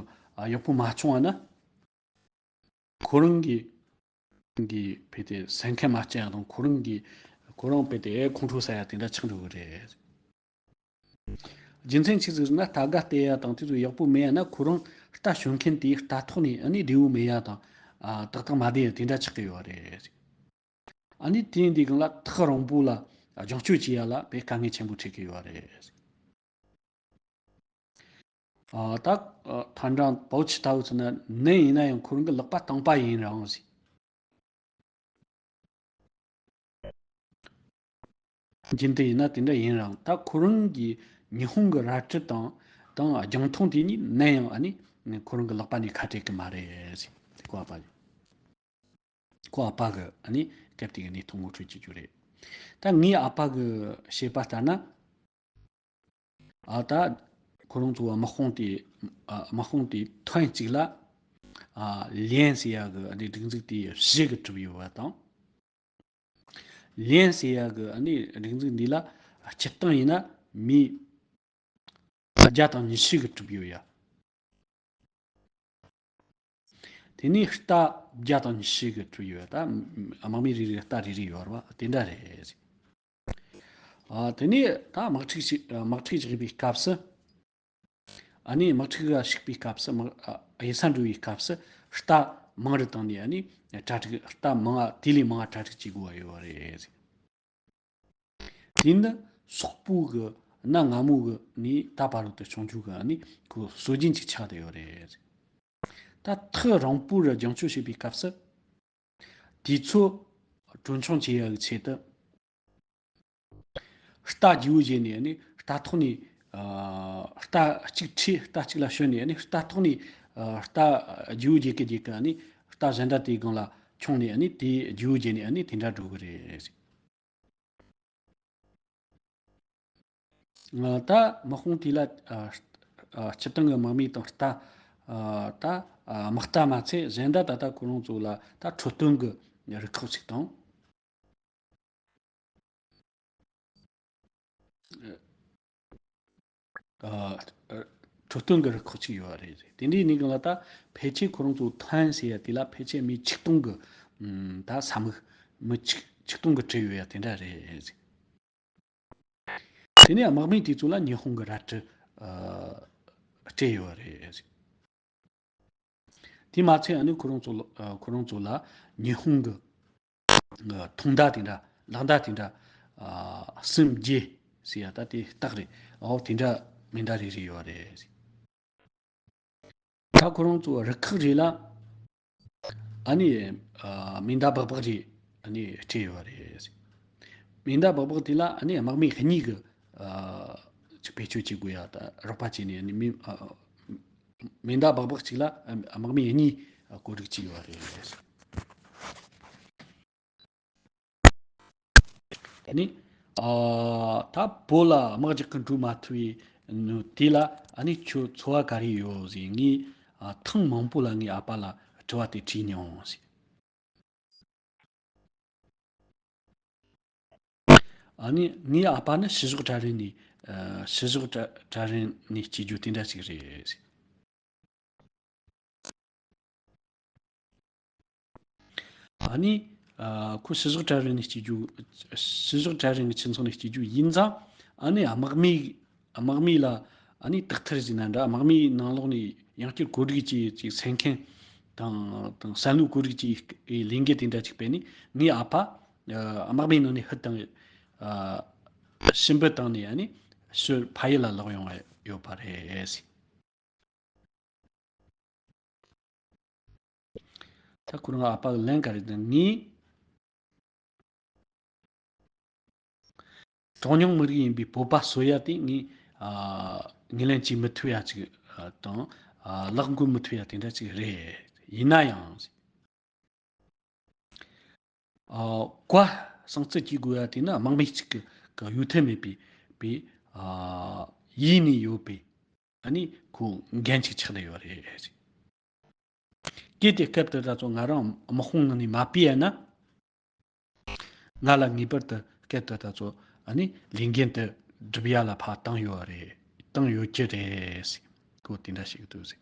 ཡག་པོ་མ་བྱུང་བ་ན། ཁོ་རང་གི་གི་ཕེ་ཏེ་སེམས་ཁམས་མ་སྐྱིད་ཡ་དང་ཁོ་རང་གི་ཁོ་རང་ཕེ་ཏེ་ཁོང་ཁྲོ་ཟ་ཡ་དེ་འདྲ་ཆགས་འགྲོ་གི་རེད། རྒྱུ་མཚན་ཆི་ཟིག་ཟེར་ན་རྟ་སྒ་གཏད་ཡ་དང་དེ་ཚོ་ཡག་པོ་མེད་ཡ་ན་ཁོ་རང་རྟ་ཞོན་མཁན་དེའི་རྟ་ཐོག་ནས་ཨ་ནི་བདེ་བོ་མེད་ཡ་དང་ཨ་ཏག་ཏག་མ་བསྡད་ཡ་དེ་འདྲ་ཆགས་ཀྱི་ཡོད་རེད། ཨ་ནི་དེ་འདི་སྒང་ལ་ཐག་རིང་པོ་ལ་རྒྱང་སྐྱོད་བྱེད་ཡ་ལ་དཔེ་དཀའ་ངལ་ཆེན་པོ་འཕྲད་ཀྱི་ཡོད་རེད། ཨ་ད་ཨ་ཐན་ཀྲང་པའོ་ཆི་ལྟ་བུ་ཚོ་ན་ནད་ཡིན་ན་ཡང་ཁོ་རང་གི་ལག་པ་དང་པ་ཡིན་རང་ཟིག་རྒྱུན་དུ་ཡིན་ན་དེ་འདྲ་ཡིན་རང་ད་ཁོ་རང་གི་ཉི་ཧོང་གི་རལ་གྲི་དང་དང་རྒྱང་མཐོང་དེ་གཉིས་ནད་ཡང་ཨ་ནི་ཁོ་རང་གི་ལག་པ་ནས་ཁ་བྲལ་གི་མ་རེད་ཟིག་ཁོ་ཨ་ཕ་ལ། ཁོ་ཨ་ཕ་གི་ཨ་ནི་སྐབས་དེ་གི་གནས་ཐོ་ངོ་སྤྲོད་བྱེད་རྒྱུ་རེད། ད་ངའི་ཨ་ཕ་གི་བཤད་པ་ལྟར་ན། ཨ་ད་ཁོ་རང་ཚོ་དམག་དཔུང་དེ་ཨ་དམག་དཔུང་དེ་ཐོན་གཅིག་ལ་ཨ་ལན་ཟེར་ཡ་གི་ཨ་ནི་སྒྲིག་འཛུགས་དེ་བཞི་གི་གྲུབ་ཡོད་པ་དང་། ལན་ཟེར་ཡ་གི་ཨ་ནི་སྒྲིག་འཛུགས་འདི་ལ་སྤྱིར་བཏང་ཡིན་ན་མི་བརྒྱ་དང་ཉི་ཤུ་གི་གྲུབ་ཡོད་ཡ། དེ་ནས་རྟ་བརྒྱ་དང་ཉི་ཤུ་གི་གྲུབ་ཡོད་ད། དམག་མི་རེ་རེ་རྟ་རེ་རེ་ཡོད་རེད་བ་དེ་འདྲ་རེད། ཨ་དེ་ནས་ད་དམག་འཁྲུག་ཞིག་དམག་འཁྲུག་བྱེད་པའི་སྐབས་སུ། ཨ་ནི་དམག་འཁྲུག་ག་ཞུགས་པའི་སྐབས་སུ་དམག་ཨ་གཡུལ་ས་འགྲོ་བའི་སྐབས་སུ་རྟ་མང་རུ་བཏང་ནས་ཨ་ནི་གྲ་སྒྲིག་རྟ་མང་ང་དེ་ལས་མང་ང་གྲ་སྒྲིག་བྱེད་དགོས་པ་ཡོད་རེད། དེ་ནི་སོག་པོ་གི་གནའ་སྔ་མོ་གི་ནས་ད་བར་དུ་བྱུང་རྒྱུ་གི་ནི་ཁོ་སྲོལ་རྒྱུན་ཅིག་ཆགས་བསྡད་ཡོད་རེད། ད་ཐག་རིང་པོ་རུ་རྒྱང་སྐྱོད་བྱེད་པའི་སྐབས་སུ་དུས་ཚོད་གྲོན་ཆུང་བྱེད་ཡག་གི་ཆེད་དུ་རྟ་རྒྱུ་བོ་བརྗེས་ནས་ནི་རྟ་ཐོག་ནས་ཨ་རྟ་གཅིག་ཁྲིད་རྟ་གཅིག་ལ་ཞོན་ནས་ནི་རྟ་ཐོག་ནས་ཨ་རྟ་རྒྱུ་བོ་བརྗེ་གི་བརྗེ་གི་ནི་རྟ་གཞན་དག་དེའི་སྒང་ལ་མཆོངས་ནས་ནི་དེའི་རྒྱུ་བོ་བརྗེས་ནས་ནི་དེ་འདྲ་འགྲོ་གི་རེད། ད་དམག་དཔུང་དེ་ལ་ཨ་ཨ་སྤྱིར་བཏང་གི་དམག་མི་དང་རྟ་ཨ་ད་ཨ་དམག་རྟ་མ་ཚད་གཞན་དག་ད་ལྟ་ཁོ་རང་ཚོ་ལ་ད་ཁྲོད་སྟོན་གྱི་རུ་ཁག་ཅིག་དང་། ཨ་ཨ་ཁྲོད་སྟོན་གྱི་རུ་ཁག་ཅིག་ཡོད་རེད། དེ་འདྲའི་ནི་གང་ལ་ད་ཕལ་ཆེར་ཁོ་རང་ཚོ་ཐན་ཟེར་ཡ་དེ་ལ་ཕལ་ཆེར་མི་ཆིག་སྟོང་གི་ཨམ་ད་ས་མིག་མི་ཆིག་ཆིག་སྟོང་གི་བྲིས་ཡོད་ཡ་དེ་འདྲ་རེད། དེ་ནས་དམག་མི་དེ་ཚོ་ལ་ཉི་ཧོང་གི་རལ་གྲི་ཨ་སྤྲད་ཡོད་རེད། དེ་མ་ཚད་ཨ་ནི་ཁོ་རང་ཚོ་ལ་ཨ་ཁོ་རང་ཚོ་ལ་ཉི་ཧོང་གི་ཨ་ཐང་མདའ་དེ་འདྲ་ལག་མདའ་དེ་འདྲ་ཨ་གསུམ་བརྒྱད་ཟེར་ཡ་ད་དེ་རྟགས་རེད། ཨོ་དེ་འདྲ་མེ་མདའ་རེ་རེ་ཡོད་རེད། ད་ཁོ་རང་ཚོ་རུ་ཁག་རེ་ལ་ཨ་ནི་ཨ་མེ་མདའ་སྦག་སྦག་རེ་ཨ་ནི་སྤྲད་ཡོད་རེད། མེ་མདའ་སྦག་སྦག་དེ་ལ་ཨ་ནི་དམག་མི་གཉིས་ཀྱི་ཨ་ཅིག་བེད་སྤྱོད་བྱེད་དགོས་ཡ་ད་རོགས་པ་བྱས་ནས་ཨ་ནི་མེ་ཨ་མེ་མདའ་སྦག་སྦག་གཅིག་ལ་ཨ་དམག་མི་གཉིས་བཀོད་སྒྲིག་བྱས་ཡོད་རེད། དེ་ནས་ ཨ། ད་བོད་ལ་དམག་རྒྱག་གི་འགྲོ་མ་ཐུབ་པའི་ནོ་དེ་ལ་ཨ་ནི་ཁྱོད་ཚོར་བ་ག་རེ་ཡོད་ཟེར། ངས་ཨ་ཐེངས་མང་པོ་ལ་ངའི་ཨ་ཕ་ལ་དྲི་བ་དེ་དྲིས་མྱོང་ཟེར། ཨ་ནི་ངའི་ཨ་ཕ་ནི་ཕྱི་ཕྱོགས་གྲལ་རིམ་ནས་ཨ་ཕྱི་ཕྱོགས་གྲལ་གྲལ་རིམ་ནས་སྐྱེས་རྒྱུ་དེ་འདྲ་ཞིག་རེད། ཨ་ནི་ཨ་ཁོ་ཕྱི་ཕྱོགས་གྲལ་རིམ་ནས་སྐྱེས་རྒྱུ། ཕྱི་ཕྱོགས་གྲལ་རིམ་གྱི་ཁྱིམ་ཚང་ནས་སྐྱེས་རྒྱུ་ཡིན་ཙང་། ཨ་ནི་དམག་མི་དམག་མི་ལ་ཨ་ནི་དག་ཐེར་ཟེར་ན་འདྲ། དམག་མིའི་ནང་ལོགས་ནས་ཡང་བསྐྱར་བཀོད་སྒྲིག་བྱས་ཅིག་སེམས་ཁམས་དང་དང་བསམ་བློའི་བཀོད་སྒྲིག་བྱས་ལས་འགུལ་དེ་འདྲ་ཅིག་སྤེལ་ནས། ངའི་ཨ་ཕ་ཨ་དམག་མིའི་ནང་ནས་ཕུད་བཏང་། ཨ་ཕྱིར་འབུད་བཏང་ནས་ཨ་ནི་ཕྱིར་ཕ་ཡུལ་ལ་ལོག་ཡོང་བ་ཡོད་པ་རེད། ད་ཁོ་རང་ཨ་ཕ་གི་ལན་ག་རེ་དང་། ངས་གྲངས་ཉུང་མི་རིགས་ཡིན་པའི་བོད་པ་གསོད་ཡ་དེ་ངས་ཨ་ངོས་ལེན་བྱེད་མི་ཐུབ་ཡ་ཅིག་ཨ་དང་། ཨ་ལག་འགུལ་མི་ཐུབ་ཡ་དེ་འདྲ་ཅིག་རེད། ཡིན་ན་ཡང་ཨ་བཀའ་གསང་སྟེ་བྱེད་དགོས་ཡ་དེ་ནི་དམག་མི་གཅིག་གི་གི་གཡོལ་ཐབས་མེད་པའི་པའི་ཨ་ཡིད་ནས་ཡོད་པའི་ཨ་ནི་ཁོ་འགན་ཅིག་ཆགས་བསྡད་ཡོད་རེད། གལ་ཏེ་སྐབས་དེ་ད་ཚོ་ང་རང་དམག་དཔུང་ནང་ནས་མ་ཕུད་ཡ་ན། ང་ལ་ངེས་པར་དུ་སྐབས་དེ་ད་ཚོ་ཨ་ནི་ལས་འགན་དེ་སྒྲུབ་ཡ་ལ་ཕར་བཏང་ཡོད་རེད། བཏང་ཡོད་ཀྱི་རེད་ཟེར། ཁོ་དེ་འདྲ་ཞིག་འདུག་ཟེར།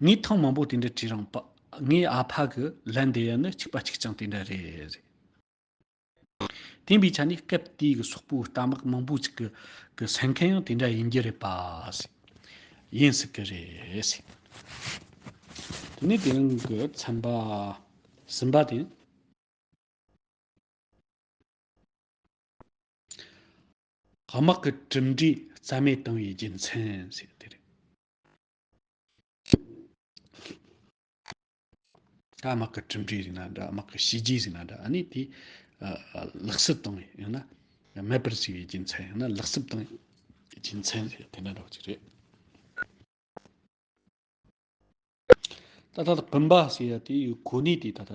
ངས་ཐེངས་མང་པོ་དེ་འདྲ་དྲིས་རུང་པ། ངའི་ཨ་ཕ་གི་ལན་འདེབས་ཡ་ནི་གཅིག་པ་གཅིག་རྐྱང་དེ་འདྲ་རེད་ཟེར། དེ་ཡིན་པའི་ཆ་ནས་སྐབས་དེའི་གི་སོག་པོའི་རྟ་དམག་མང་པོ་ཅིག་གི་གི་སེམས་ཁམས་ཡང་དེ་འདྲ་ཡིན་རྒྱུ་རེད་པ་ཟེར། ཡིན་སྲིད་གི་རེད་ཟེར། དེ་ནས་དེ་རིང་གི་ཚན་པ་གསུམ་པ་དེ། དམག་གི་གྲུབ་འབྲས་རྩ་མེད་བཏང་བའི་རྒྱུ་མཚན་ཟེར་དེ་རེད། ད་དམག་གི་གྲུབ་འབྲས་ཟེར་ན་འདྲ། དམག་གི་བྱས་རྗེས་ཟེར་ན་འདྲ། ཨ་ནི་དེ་ཨ་ཨ་ལེགས་སུ་བཏང་བའི་ཡང་ན་མེད་པར་བཟོས་པའི་རྒྱུ་མཚན། ཡང་ན་ལེགས་སུ་བཏང་བའི་རྒྱུ་མཚན་ཟེར་དེ་འདྲ་འདྲ་བོ་ཅིག་རེད། ད་ལྟ་སྤུན་པ་ཟེར་ཡ་དེ་གོ་གནས་དེ་ད་ལྟ་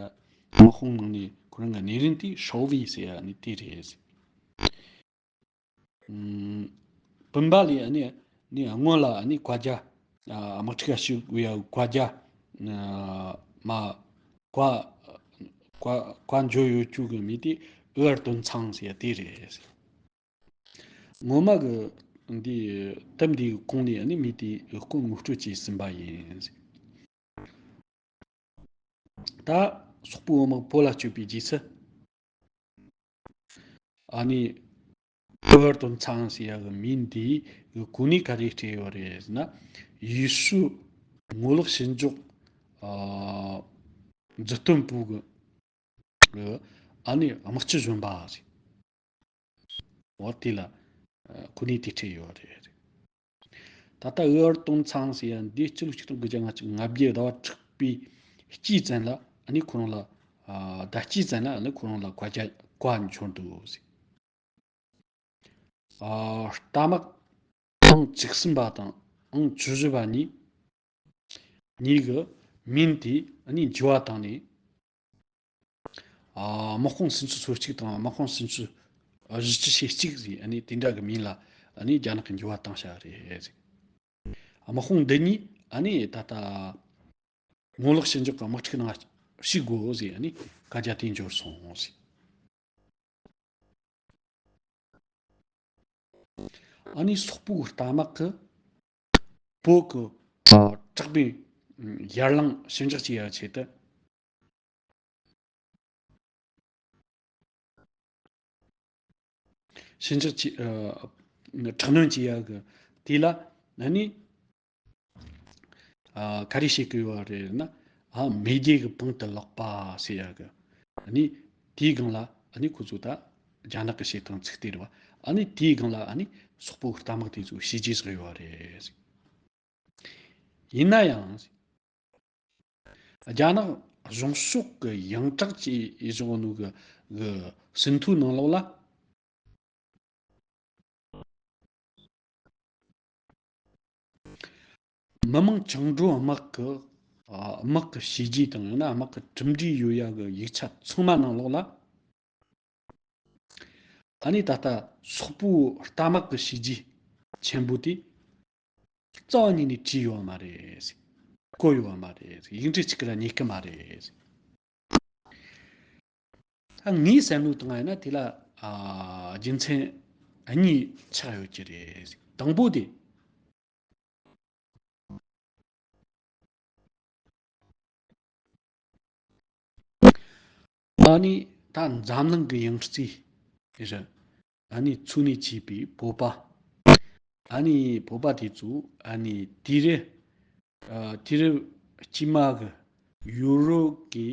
དམག་དཔུང་ནང་ནས་ཁོ་རང་གི་གནས་རིམ་དེ་ཧྲོ་ཝེ་ཟེར་ཡ་ནི་དེ་རེད། ཨམ། སྤུན་པ་ལས་ཨ་ནི་ནི་སྔོན་ལ་ཨ་ནི་བཀའ་རྒྱ། ཨ་དམག་འཁྲུག་ཞུགས་པའི་བཀའ་རྒྱ། ཨ་མ་བཀའ་བཀའ་བཀའ་འབྱོར་ཡོད་རྒྱུ་གི་མི་དེ་ཨུ་ཨར་དོན་ཚང་ཟེར་ཡ་དེ་རེད། ངོ་མ་གི་འདི་དེབ་འདིའི་ཁོངས་ནས་ནི་མི་དེའི་སྐུ་ངོ་སྤྲོད་བྱས་ཟིན་པ་ཡིན། ད་སོག་པོའི་དམག་བོད་ལ་བསྐྱོད་པའི་རྗེས་སུ། ཨ་ནི་ཨུ་ཨར་དོན་ཚང་ཟེར་ཡ་གི་མིང་འདིའི་གོ་གནས་ག་རེ་སྤྲད་ཡོད་རེད་ཟེར་ན། ཡུས་ཧྲུའུ་ངོ་ལོག་ཞི་འཇགས་ཨ་མཛུབ་སྟོན་པུའུ་གི་གི་ཨ་ནི་དམག་སྤྱི་གཞོན་པ་ཟེར། འོ་དེ་ལ་ཨ་གོ་གནས་དེ་སྤྲད་ཡོད་རེད། ད་ལྟ་ཨུ་ཨར་དོན་ཚང་ཟེར་ཡ་འདི་སྤྱི་ལོ་ཆིག་སྟོང་དགུ་བརྒྱ་ལྔ་བཅུ་ང་བརྒྱད་ཟླ་བ་དྲུག་པའི་དཀྱིལ་ཙམ་ལ་ཨ་ནི་ཁོ་རང་ལ་ཨ་ཟླ་དཀྱིལ་ཙམ་ལ་ཨ་ནི་ཁོ་རང་ལ་བཀའ་རྒྱ་བཀའ་འབྱོར་འདུག་ཟེར། ཨ་རྟ་དམག་ཨང་བཅུ་གསུམ་པ་དང་ཨང་བཅུ་བཞི་པ་གཉིས་གཉིས་ཀྱི་མིང་དེ་ཨ་ནི་འགྱུར་བ་བཏང་ནས། ཨ་དམག་དཔུང་སུམ་ཅུ་སོ་གཅིག་དང་དམག་དཔུང་སུམ་ཅུ་བཞི་བཅུ་ཞེ་གཅིག་ཟེར་ཨ་ནི་དེ་འདྲ་གི་མིང་ལ་ཨ་ནི་རྒྱ་ནག་གི་འགྱུར་བ་བཏང་བཞག་རེད་ཟེར། དམག་དཔུང་འདི་གཉིས་ཨ་ནི་ད་ལྟ་ངོ་ལོག་ཞི་འཇགས་ཀྱི་དམག་འཁྲུག་ནང་ཞུགས་དགོས་ཟེར་ཨ་ནི་བཀའ་རྒྱ་དེ་འབྱོར་སོང་ཟེར། ཨ་ནི་སོག་པོའི་རྟ་དམག་གིས་བོད་ཀྱི་ཨ་དྲག་པོའི་ཡར་ལངས་ཞི་འཇགས་བྱེད་ཡ་ཆེད་དུ། ཞི་འཇགས་ཀྱི་ཨ་དྲག་གནོན་བྱེད་ཡ་གི་དེ་ལ་ཨ་ནི་ཨ་ག་རེ་བྱེད་ཀྱི་ཡོད་རེད་ན། ཨ་མེས་རྒྱལ་གྱི་དཔུང་དུ་ལོག་པ་ཟེར་ཡ་གི་ཨ་ནི་དེའི་སྒང་ལ་ཨ་ནི་ཁོ་ཚོ་ད་རྒྱ་ནག་གི་བྱེད་སྟངས་ཚིག་དེ་རེད་བ། ཨ་ནི་དེའི་སྒང་ལ་ཨ་ནི་སོག་པོའི་རྟ་དམག་དེ་ཚོ་བྱས་རྗེས་བཞག་ཡོད་རེད། ཡིན་ན་ཡང་། རྒྱ་ནག་གཞུང་ཕྱོགས་ཀྱི་ཡང་དྲག་ཅེས་བཞག་ནོ་གི་གི་ཟིན་ཐོའི་ནང་ལོགས་ལ། མི་དམངས་བཅིངས་འགྲོལ་དམག་གི་ཨ་དམག་གི་བྱས་རྗེས་དང་ཡང་ན་དམག་གི་གྲུབ་འབྲས་ཡོད་ཡ་གི་ཡིག་ཆ་ཚང་མ་ནང་ལོགས་ལ། ཨ་ནི་ད་ལྟ་སོག་པོའི་རྟ་དམག་གི་བྱས་རྗེས་ཆེན་པོ་དེ་རྩ་བ་ཉིད་ནས་བྲིས་ཡོད་མ་རེད། བཀོད་ཡོད་མ་རེད། ཡིག་འབྲུ་གཅིག་གི་ར་རྙེད་གི་མ་རེད། ད་ངས་བསམ་བློ་བཏང་ཡིན་ན་དེ་ལ་ཨ་རྒྱུ་མཚན་གཉིས་ཆགས་ཡོད་ཀྱི་རེད། དང་པོ་དེ། ཨ་ནི་ད་འཛམ་གླིང་གི་ཡང་རྩེ་རེད། ཨ་ནི་ཚུགས་ནས་བྱས་པའི་བོད་པ། ཨ་ནི་བོད་པ་དེ་ཚོ་ཨ་ནི་དུས་རབས་ཨ་དུས་རབས་དཀྱིལ་མ་གི་ཡུ་རོབ་ཀྱི་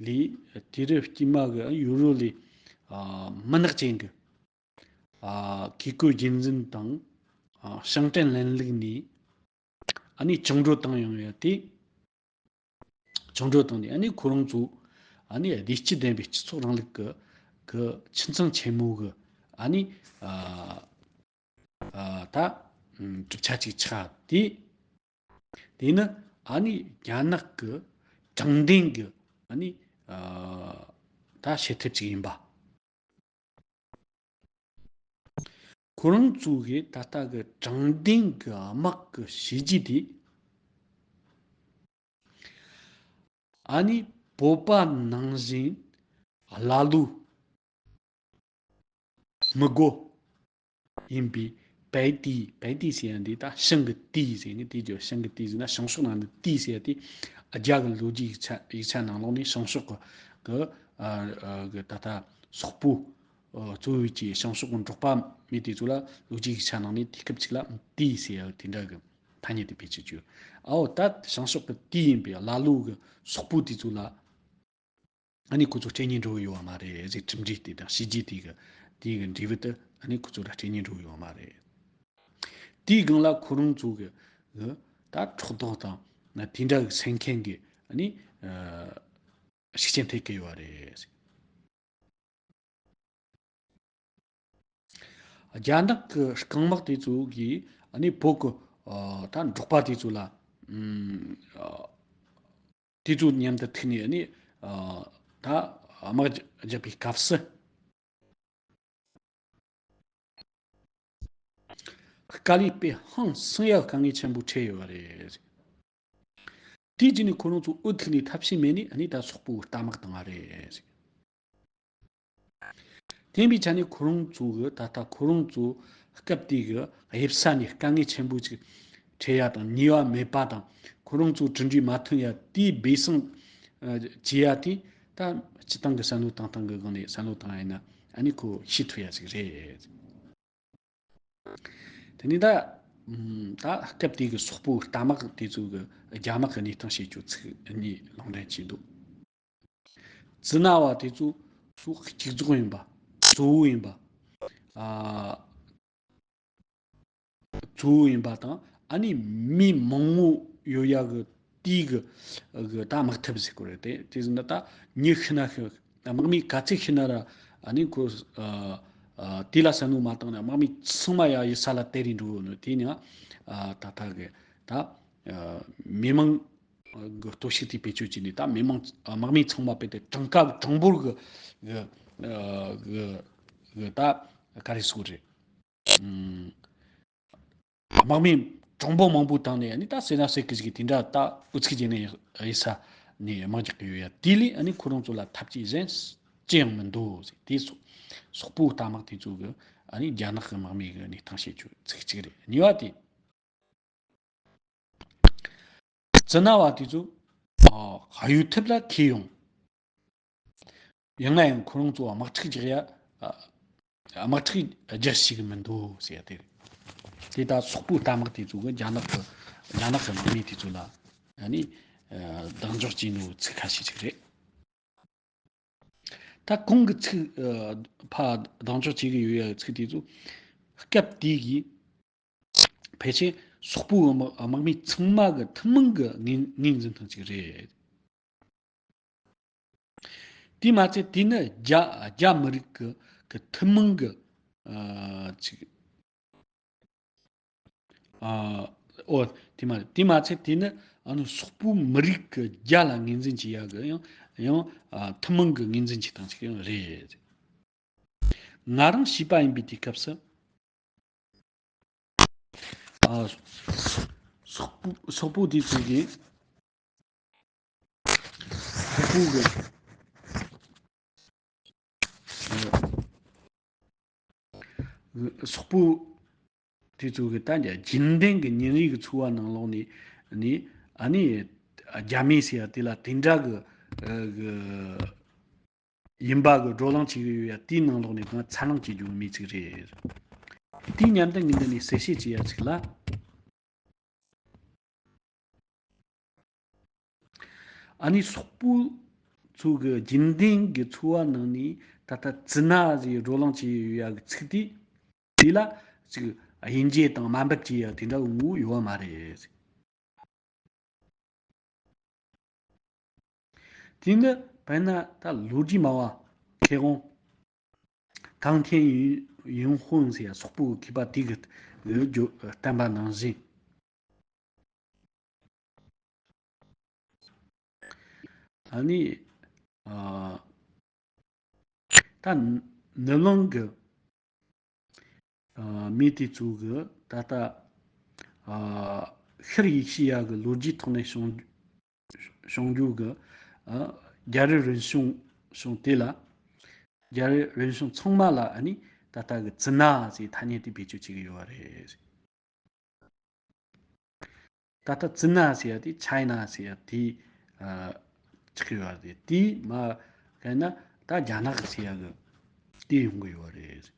ལས། དུས་རབས་དཀྱིལ་མ་གི་ཡུ་རོབ་ལས་ཨ་མི་ནག་ཅན་གྱི་ཨ་བཀས་བཀོད་རྒྱུད་འཛིན་དང་ཨ་ཞིང་བྲན་ལམ་ལུགས་ནས་ཨ་ནི་བཅིངས་འགྲོལ་བཏང་ཡོང་ཡ་དེ། བཅིངས་འགྲོལ་བཏང་ནས་ཨ་ནི་ཁོ་རང་ཚོ་ཨ་ནི་བདེ་སྐྱིད་ལྡན་པའི་སྤྱི་ཚོགས་རིང་ལུགས་ཀྱི་ཀྱི་ཁྱིམ་ཚང་ཆེན་མོ་གི་ཨ་ནི་ཨ་ཨ་ད་གྲུབ་ཆ་ཅིག་ཆགས་དེ། དེ་ནི་ཨ་ནི་རྒྱ་ནག་གི་དྲང་བདེན་གི་ཨ་ནི་ཨ་ད་བྱེད་ཐབས་ཅིག་ཡིན་པ། ཁོ་རང་ཚོ་གིས་ད་ལྟ་གི་དྲང་བདེན་གི་དམག་གི་བྱས་རྗེས་དེ། ཨ་ནི་བོད་པ་ནང་བཞིན་ཀླ་ཀློ་མི་དགོས་ཡིན་པའི་བལ་ཏི། བལ་ཏི་ཟེར་ཡ་འདི་ད་ཞང་གི་ཏི་ཟེར་ནི་དེ་བརྗོད། ཞང་གི་ཏི་ཟེར་ན་བྱང་ཕྱོགས་ནང་གི་ཏི་ཟེར་ཡ་དེ་རྒྱ་གི་ལོ་རྒྱུས་ཡིག་ཆ་ཡིག་ཆ་ནང་ལོགས་ནས་བྱང་ཕྱོགས་གི་གི་ཨ་ཨ་གི་ད་ལྟ་སོག་པོ་ཨ་གཙོ་བོའི་གི་བྱང་ཕྱོགས་གི་འབྲོག་པ་མི་དེ་ཚོ་ལ་ལོ་རྒྱུས་ཡིག་ཆ་ནང་ནས་དུས་སྐབས་ཅིག་ལ་ཏི་ཟེར་ཡ་དེ་འདྲ་གི་ཐ་སྙད་དེ་བེད་སྤྱོད་བྱས་ཡོད། ཨའོ་ད་བྱང་ཕྱོགས་གི་ཏི་ཡིན་པའི་ཀླ་ཀློ་གི་སོག་པོ་དེ་ཚོ་ལ། ཨ་ནི་ཁོ་ཚོ་སྐྲན་ནད་འགྲོ་གི་ཡོད་པ་མ་རེད་ཟེར། གྲུབ་འབྲས་དེ་དང་བྱས་རྗེས་དེ་གི་དེ་གི་འབྲས་བུ་དེ་ཨ་ནི་ཁོ་ཚོ་ལ་སྐྲན་ནད་འགྲོ་གི་ཡོད་པ་མ་རེད། དེའི་སྒང་ལ་ཁོ་རང་ཚོ་གི་གི་ད་ཕྲག་དོག་དང་ན་དེ་འདྲ་གི་སེམས་ཁམས་གི་ཨ་ནི་ཨ་ཤུགས་རྐྱེན་ཐེབས་ཀྱི་ཡོད་པ་རེད། རྒྱ་ནག་གི་རྐང་དམག་དེ་ཚོ་གིས་ཨ་ནི་བོད་ཀྱི་ཨ་ད་འབྲོག་པ་དེ་ཚོ་ལ་ཨམ་ཨ་དེ་ཚོ་མཉམ་དུ་ཐུག་ནས་ཨ་ནི་ཨ་ད་དམག་རྒྱག་པའི་སྐབས་སུ་དཀའ་ལས་དཔེ་ཧང་སང་ཡག་དཀའ་ངལ་ཆེན་པོ་འཕྲད་ཡོད་པ་རེད། དེའི་རྗེས་ནས་ཁོ་རང་ཚོ་འུ་ཐུག་ནས་ཐབས་ཤེས་མེད་ནས་ཨ་ནི་ད་སོག་པོའི་རྟ་དམག་བཏང་བ་རེད། དེ་ཡིན་པའི་ཆ་ནས་ཁོ་རང་ཚོ་གི་ད་ལྟ་ཁོ་རང་ཚོ་སྐབས་དེ་གི་དབྱིབས་ས་ནས་དཀའ་ངལ་ཆེན་པོ་ཅིག་འཕྲད་ཡ་དང་ནུས་པ་མེད་པ་དང་ཁོ་རང་ཚོ་གྲུབ་འབྲས་མ་ཐོན་ཡ་དེའི་སྦས་གསང་ཨ་བྱེད་ཡ་དེ་ད་སྤྱི་བཏང་གི་བསམ་བློ་བཏང་སྟངས་གི་སྒང་ནས་བསམ་བློ་བཏང་ཡ་ཡིན་ན་ཨ་ནི་ཁོ་ཤེས་ཐུབ་ཡ་ཅིག་རེད། དེ་ནས་ད་ཨམ་ད་སྐབས་དེ་གི་སོག་པོའི་རྟ་དམག་དེ་ཚོ་གི་རྒྱ་དམག་གི་གནས་སྟངས་བཤད་རྒྱུ་ཚིག་གཉིས་ལུང་འདྲེན་བྱས་འདུག་ཙི་ན་བ་དེ་ཚོ་ཚོ་གཅིག་རྫོགས་ཡིན་པ། གཙོ་བོ་ཡིན་པ། ཨ་གཙོ་བོ་ཡིན་པ་དང་ཨ་ནི་མི་མང་བོ་ཡོད་ཡ་གི་དེའི་གི་གི་ད་དམག་འཐབ་ཟེར་གོ་རེད། དེ་དེ་ཟིན་ན་ད་མི་ཤི་ན་ཤི། དམག་མི་ག་ཚད་ཤི་ན་ར་ཨ་ནི་ཁོ་ཨ་ཨ་དེ་ལ་བསམ་བློ་མ་བཏང་ན་དམག་མི་ཚང་མ་ཡ་ཡི་ས་ལ་དེད་རིན་འགྲོ་ནོ་དེ་ནི་ཨ་ད་ད་གི་ད་ཨ་མི་མང་གི་གཏོར་བཤིག་དེ་བེད་སྤྱོད་བྱས་ནས་ད་མི་མང་དམག་མི་ཚང་མ་བེད་དེ་གྲངས་ཀ་གྲངས་འབོར་གི་གི་ཨ་གི་གི་ད་ག་རེ་ཟེར་གོ་རེད། ཨ་དམག་མི་གྲངས་འབོར་མང་པོ་བཏང་ནས་ཨ་ནི་ད་སེ་ན་སེ་གི་ཞིག་གི་དེ་འདྲ་ད་ཨུ་ཚུགས་བྱས་ནས་ཡི་ས་ནས་དམག་རྒྱག་གི་ཡོད་ཡ། དེ་ལས་ཨ་ནི་ཁོ་རང་ཚོ་ལ་ཐབས་ཇུས་གཞན་ཅི་ཡང་མི་འདུག་ཟེར། དེ་སོག་སོག་པོའི་རྟ་དམག་དེ་ཚོ་གི་ཨ་ནི་རྒྱ་ནག་གི་དམག་མི་གི་གནས་སྟངས་བཤད་རྒྱུ་ཚིག་གཅིག་རེད། གཉིས་པ་དེ། ཙི་ན་བ་དེ་ཚོ་ཨ་གཡུལ་འཐབ་ལ་ཁྱེར་ཡོང་། ཡང་ན་ཡང་ཁོ་རང་ཚོ་དམག་འཁྲུག་རྒྱག་ཡ་ཨ་དམག་འཁྲུག་རྒྱག་ཤེས་གི་མི་འདུག་ཟེར་ཡ་དེ་རེད། དེ་ལྟར་སོག་པོའི་རྟ་དམག་དེ་ཚོ་གི་རྒྱ་ནག་གི་རྒྱ་ནག་གི་དམག་མི་དེ་ཚོ་ལ་ཨ་ནི་ཨ་གདེང་འཇོག་བྱས་ནོ་ཚིག་ཁ་ཤས་ཅིག་རེད། ད་གོང་གི་ཚིག་ཨ་ཕ་གདེང་འཇོག་བྱེད་གི་ཡོད་ཡ་ཚིག་དེ་ཚོ་སྐབས་དེ་གི་ཕལ་ཆེར་སོག་པོའི་དམག་དམག་མི་ཚང་མ་གི་ཐུན་མོང་གི་ངོས་ངོས་འཛིན་སྟངས་ཅིག་རེད། དེ་མ་ཚད་དེ་ནི་རྒྱ་རྒྱ་མི་རིགས་ཀྱི་ཀྱི་ཐུན་མོང་གི་ཨ་ཅིག་ཨ་ཨོ་དེ་མ་རེད། དེ་མ་ཚད་དེ་ནི་ཨ་ནི་སོག་པོའི་མི་རིགས་ཀྱི་རྒྱ་ལ་ངོས་འཛིན་བྱེད་ཡག་གི་ཡང་ཡང་ཨ་ཐུན་མོང་གི་ངོས་འཛིན་བྱེད་སྟངས་ཅིག་ཡང་རེད། ང་རང་བྱིས་པ་ཡིན་པའི་དུས་སྐབས་སུ། ཨ། སོག་པོ་སོག་པོ་དེ་ཚོ་གིས། སོག་པོ་གི། ཨ། སོག་པོ་དེ་ཚོ་གི་ད་རྒྱུན་ལྡན་གྱི་ཉིན་རེ་གི་འཚོ་བ་ནང་ལོགས་ནས་ནི། ཨ་ནི་རྒྱ་མི་ཟེར་ཡ་དེ་ལ་དེ་འདྲ་གི་གི་ཡིན་པ་གི་བགྲོ་གླེང་བྱེད་ཀྱི་ཡོད་ཡ། དེའི་ནང་ལོགས་ནས་ང་ཚ་ནང་སྐྱེ་རྒྱུ་མེད་ཅིག་རེད། དེའི་མཉམ་དུ་ངས་འདི་ནས་གསལ་བཤད་བྱེད་ཡ་ཅིག་ལ། ཨ་ནི་སོག་པོ་ཚོ་གི་རྒྱུན་ལྡན་གྱི་འཚོ་བ་ནང་ནས་ད་ལྟ་ཙི་ན་ཟེར་བགྲོ་གླེང་བྱེད་ཡོད་ཡ་གི་ཚིག་དེ། དེ་ལ་ཅིག་དབྱེ་འབྱེད་དང་དམའ་འབེབས་བྱེད་ཡ་དེ་འདྲ་གི་ངོ་བོ་ཡོད་པ་མ་རེད། དེ་ནི་དཔེར་ན་ད་ལོ་རྒྱུས་སྨྲ་བ་མཁས་དབང་ཐང་ཐེན་ཡུན་ཧོན་ཟེར་ཡ་སོག་པོའི་མཁས་པ་དེ་གིས་བརྗོད་བསྟན་པ་ནང་བཞིན། ཨ་ནི། ཨ། ད་ནུབ་གླིང་གི། ཨ། མི་དེ་ཚོ་གི་ད་ལྟ། ཨ། ཤར་ཡེ་ཤེས་ཡ་གི་ལོ་རྒྱུས་ཐོག་ནས་བྱུང་བྱུང་རྒྱུ་གི། ཨ། རྒྱལ་རབས་རིམ་བྱུང་བྱུང་དེ་ལ། རྒྱལ་རབས་རིམ་བྱུང་ཚང་མ་ལ་ཨ་ནི་ད་ལྟ་གི་ཙི་ན་ཟེར་ཐ་སྙད་དེ་བེད་སྤྱོད་བྱེད་ཀྱི་ཡོད་པ་རེད། ད་ལྟ་ཙི་ན་ཟེར་ཡ་དེ་ཆའི་ན་ཟེར་ཡ་དེ། ཨ། ཆགས་ཀྱི་ཡོད་རེད། དེ་མ་གན་ན་ད་རྒྱ་ནག་ཟེར་ཡ་གི་དེ་ཡོང་གི་ཡོད་རེད།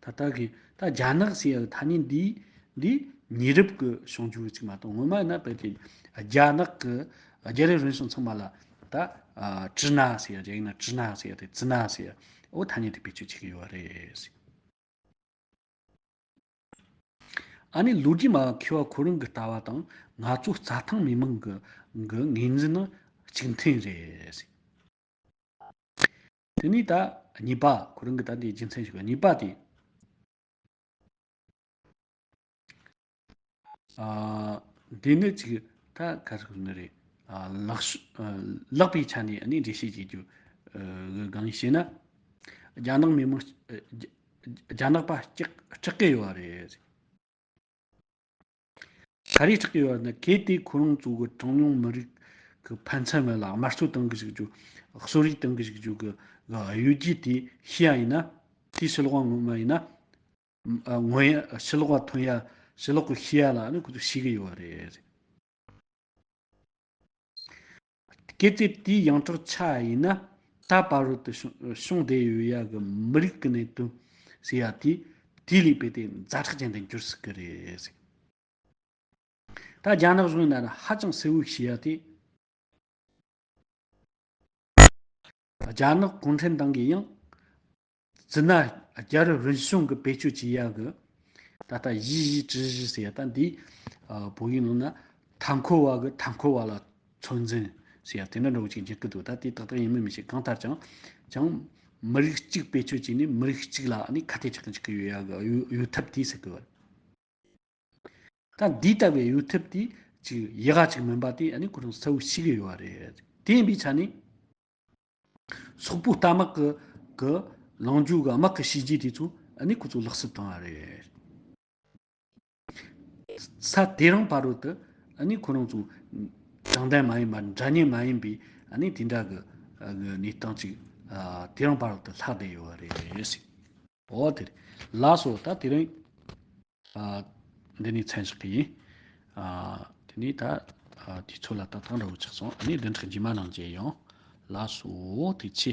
ད་ལྟ་གི་ད་རྒྱ་ནག་ཟེར་ཡ་གི་ཐ་སྙད་འདི་འདི་ཉེ་རབས་ཀྱི་བྱུང་རྒྱུ་ཅིག་མ་གཏོགས། སྔོན་མ་ཡིན་ན་བལ་གྱི་རྒྱ་ནག་གི་རྒྱལ་རབས་རིམ་བྱུང་ཚང་མ་ལ་ད། ཨ། ཀྲི་ན་ཟེར་ཡ། རྒྱ་ཡིག་ན་ཀྲི་ན་ཟེར་ཡ་དེ་ཙི་ན་ཟེར་ཡ། འོ་ཐ་སྙད་དེ་བེད་སྤྱོད་བྱེད་ཀྱི་ཡོད་རེད། ཨ་ནི་ལོ་རྒྱུས་སྨྲ་བ་མཁས་པ་ཁོ་རང་གི་ལྟ་བ་དང་ང་ཚོ་རྩྭ་ཐང་མི་མང་གི་གི་ངོས་འཛིན་ནི་གཅིག་མཐུན་རེད། དེ་ནས་ད་གཉིས་པ། ཁོ་རང་གི་ད་འདི་རྒྱུ་མཚན་ཞིག་གཉིས་པ་དེ། ཨ། འདི་ནི་ཅིག་ད་ག་རེ་ཟེར་ནི་རེད། ཨ། ལག་ཤོ་ཨ། ལག་པའི་ཆ་ནས་ཨ་ནི་འགྲེལ་བཤད་བྱེད་རྒྱུ། ཨ། གི་སྒང་ནས་བཤད་ན། རྒྱ་ནག་མི་མང་། ཨ། རྒྱ་རྒྱ་ནག་པ་སྐྲག་སྐྲག་གི་ཡོད་རེད། ག་རེ་སྐྲག་གི་ཡོད་ན། གལ་ཏེ་ཁོ་རང་ཚོ་གི་གྲངས་ཉུང་མི་རིགས་ཀྱི་ཕན་ཚུན་བར་ལ་དམར་གསོད་གཏོང་གི་བཞག་རྒྱུ། གསོད་རེས་གཏོང་གི་བཞག་རྒྱུ་གི་གཡོ་སྒྱུ་དེ་ཤེས་ཡ་ཡིན་ན། དེའི་ཕྱི་ལོགས་ངོ་མ་ཡིན་ན། ཨ། ངོ་ཡ་ཕྱི་ལོགས་ཐོན་ཡ། ཕྱི་ལོགས་གི་ཤེས་ཡ་ལ་ནི་ཁོ་ཚོ་ཤེས་གི་ཡོད་རེད། གལ་ཏེ་དེའི་ཡོངས་གྲགས་ཆགས་ཡིན་ན། ད་བར་དུ་བྱུང་བྱུང་བསྡད་ཡོད་ཡ་གི་མི་རིགས་ཀྱི་གནད་དོན་ཟེར་ཡ་དེ་དེ་ལས་རྦད་དེ་ཛ་དྲག་ཅན་དུ་འགྱུར་སྲིད་ཀྱི་རེད། ད་རྒྱ་ནག་གཞུང་ཡིན་ན་ཧ་ཅང་གསལ་བོ་བྱེད་ཡ་དེ། རྒྱ་ནག་གུང་ཁྲན་ཏང་གིས་ཡང་ཙི་ན་རྒྱལ་རབས་རིམ་བྱུང་གི་བེད་སྤྱོད་བྱེད་ཡ་གི། ད་ལྟ་ཞི་ཞི་ཀྲི་ཞི་ཟེར་ཡ། ད་འདི་བོད་ཡིག་ནང་ན་མཐའ་འཁོར་བ་གི་མཐའ་འཁོར་བ་ལ་ཚོད་འཛིན་ཟེར་ཡ་དེ་འདྲ་འདྲ་བོ་ཅིག་འགྱུར་གི་འདུག་ད་དེ་ཏག་ཏག་ཡིན་མིན་མི་ཤེས། གང་ལྟར་ཀྱང་ཀྱང་མི་རིགས་གཅིག་བེད་སྤྱོད་བྱས་ནས་མི་རིགས་གཅིག་ལ་ནི་ཁ་གཏད་གཅོག་གི་འཇུག་གི་ཡོད་ཡ་གི་གཡོ་གཡོ་ཐབས་དེ་ཟེར་གི་ཡོད། ད་འདི་ལྟ་བུའི་གཡོ་ཐབས་དེ་ཅིག་ཡག་ག་ཅིག་མིན་པ་དེ་ཨ་ནི་ཁོ་རང་གསལ་བོ་ཤེས་གི་ཡོད་རེད། དེ་ཡིན་པའི་ཆ་ནས་སོག་པོ་རྟ་དམག་གི་གི་ལངས་རྒྱུ་གི་དམག་གི་བྱས་རྗེས་དེ་ཚོ་ཨ་ནི་ཁོ་ཚོ་ལེགས་སུ་བཏང་བ་རེད། ས་དེ་རིང་བར་དུ་ཨ་ནི་ཁོ་རང་ཚོ་དྲང་བདེན་མ་ཡིན་པ། འདྲ་མཉམ་མ་ཡིན་པའི་ཨ་ནི་དེ་འདྲ་གི་གི་གནས་སྟངས་ཅིག་ཨ། དེ་རིང་བར་དུ་ལྷག་བསྡད་ཡོད་རེད་ཟེར། འོ་དེ་རེད། ལགས་སོ། ད་དེ་རིང་ཨ། འདི་ནས་མཚམས་བཞག་གི་ཡིན། ཨ། དེ་ནས་ད་ཨ། དུས་ཚོད་ལ་ཏག་ཏག་འདྲ་བོ་ཆགས་སོང་། ཨ་ནི་བདུན་ཕྲག་རྗེས་མ་ནང་མཇལ་ཡོང་། ལགས་སོ། ཐུགས་རྗེ་ཆེ།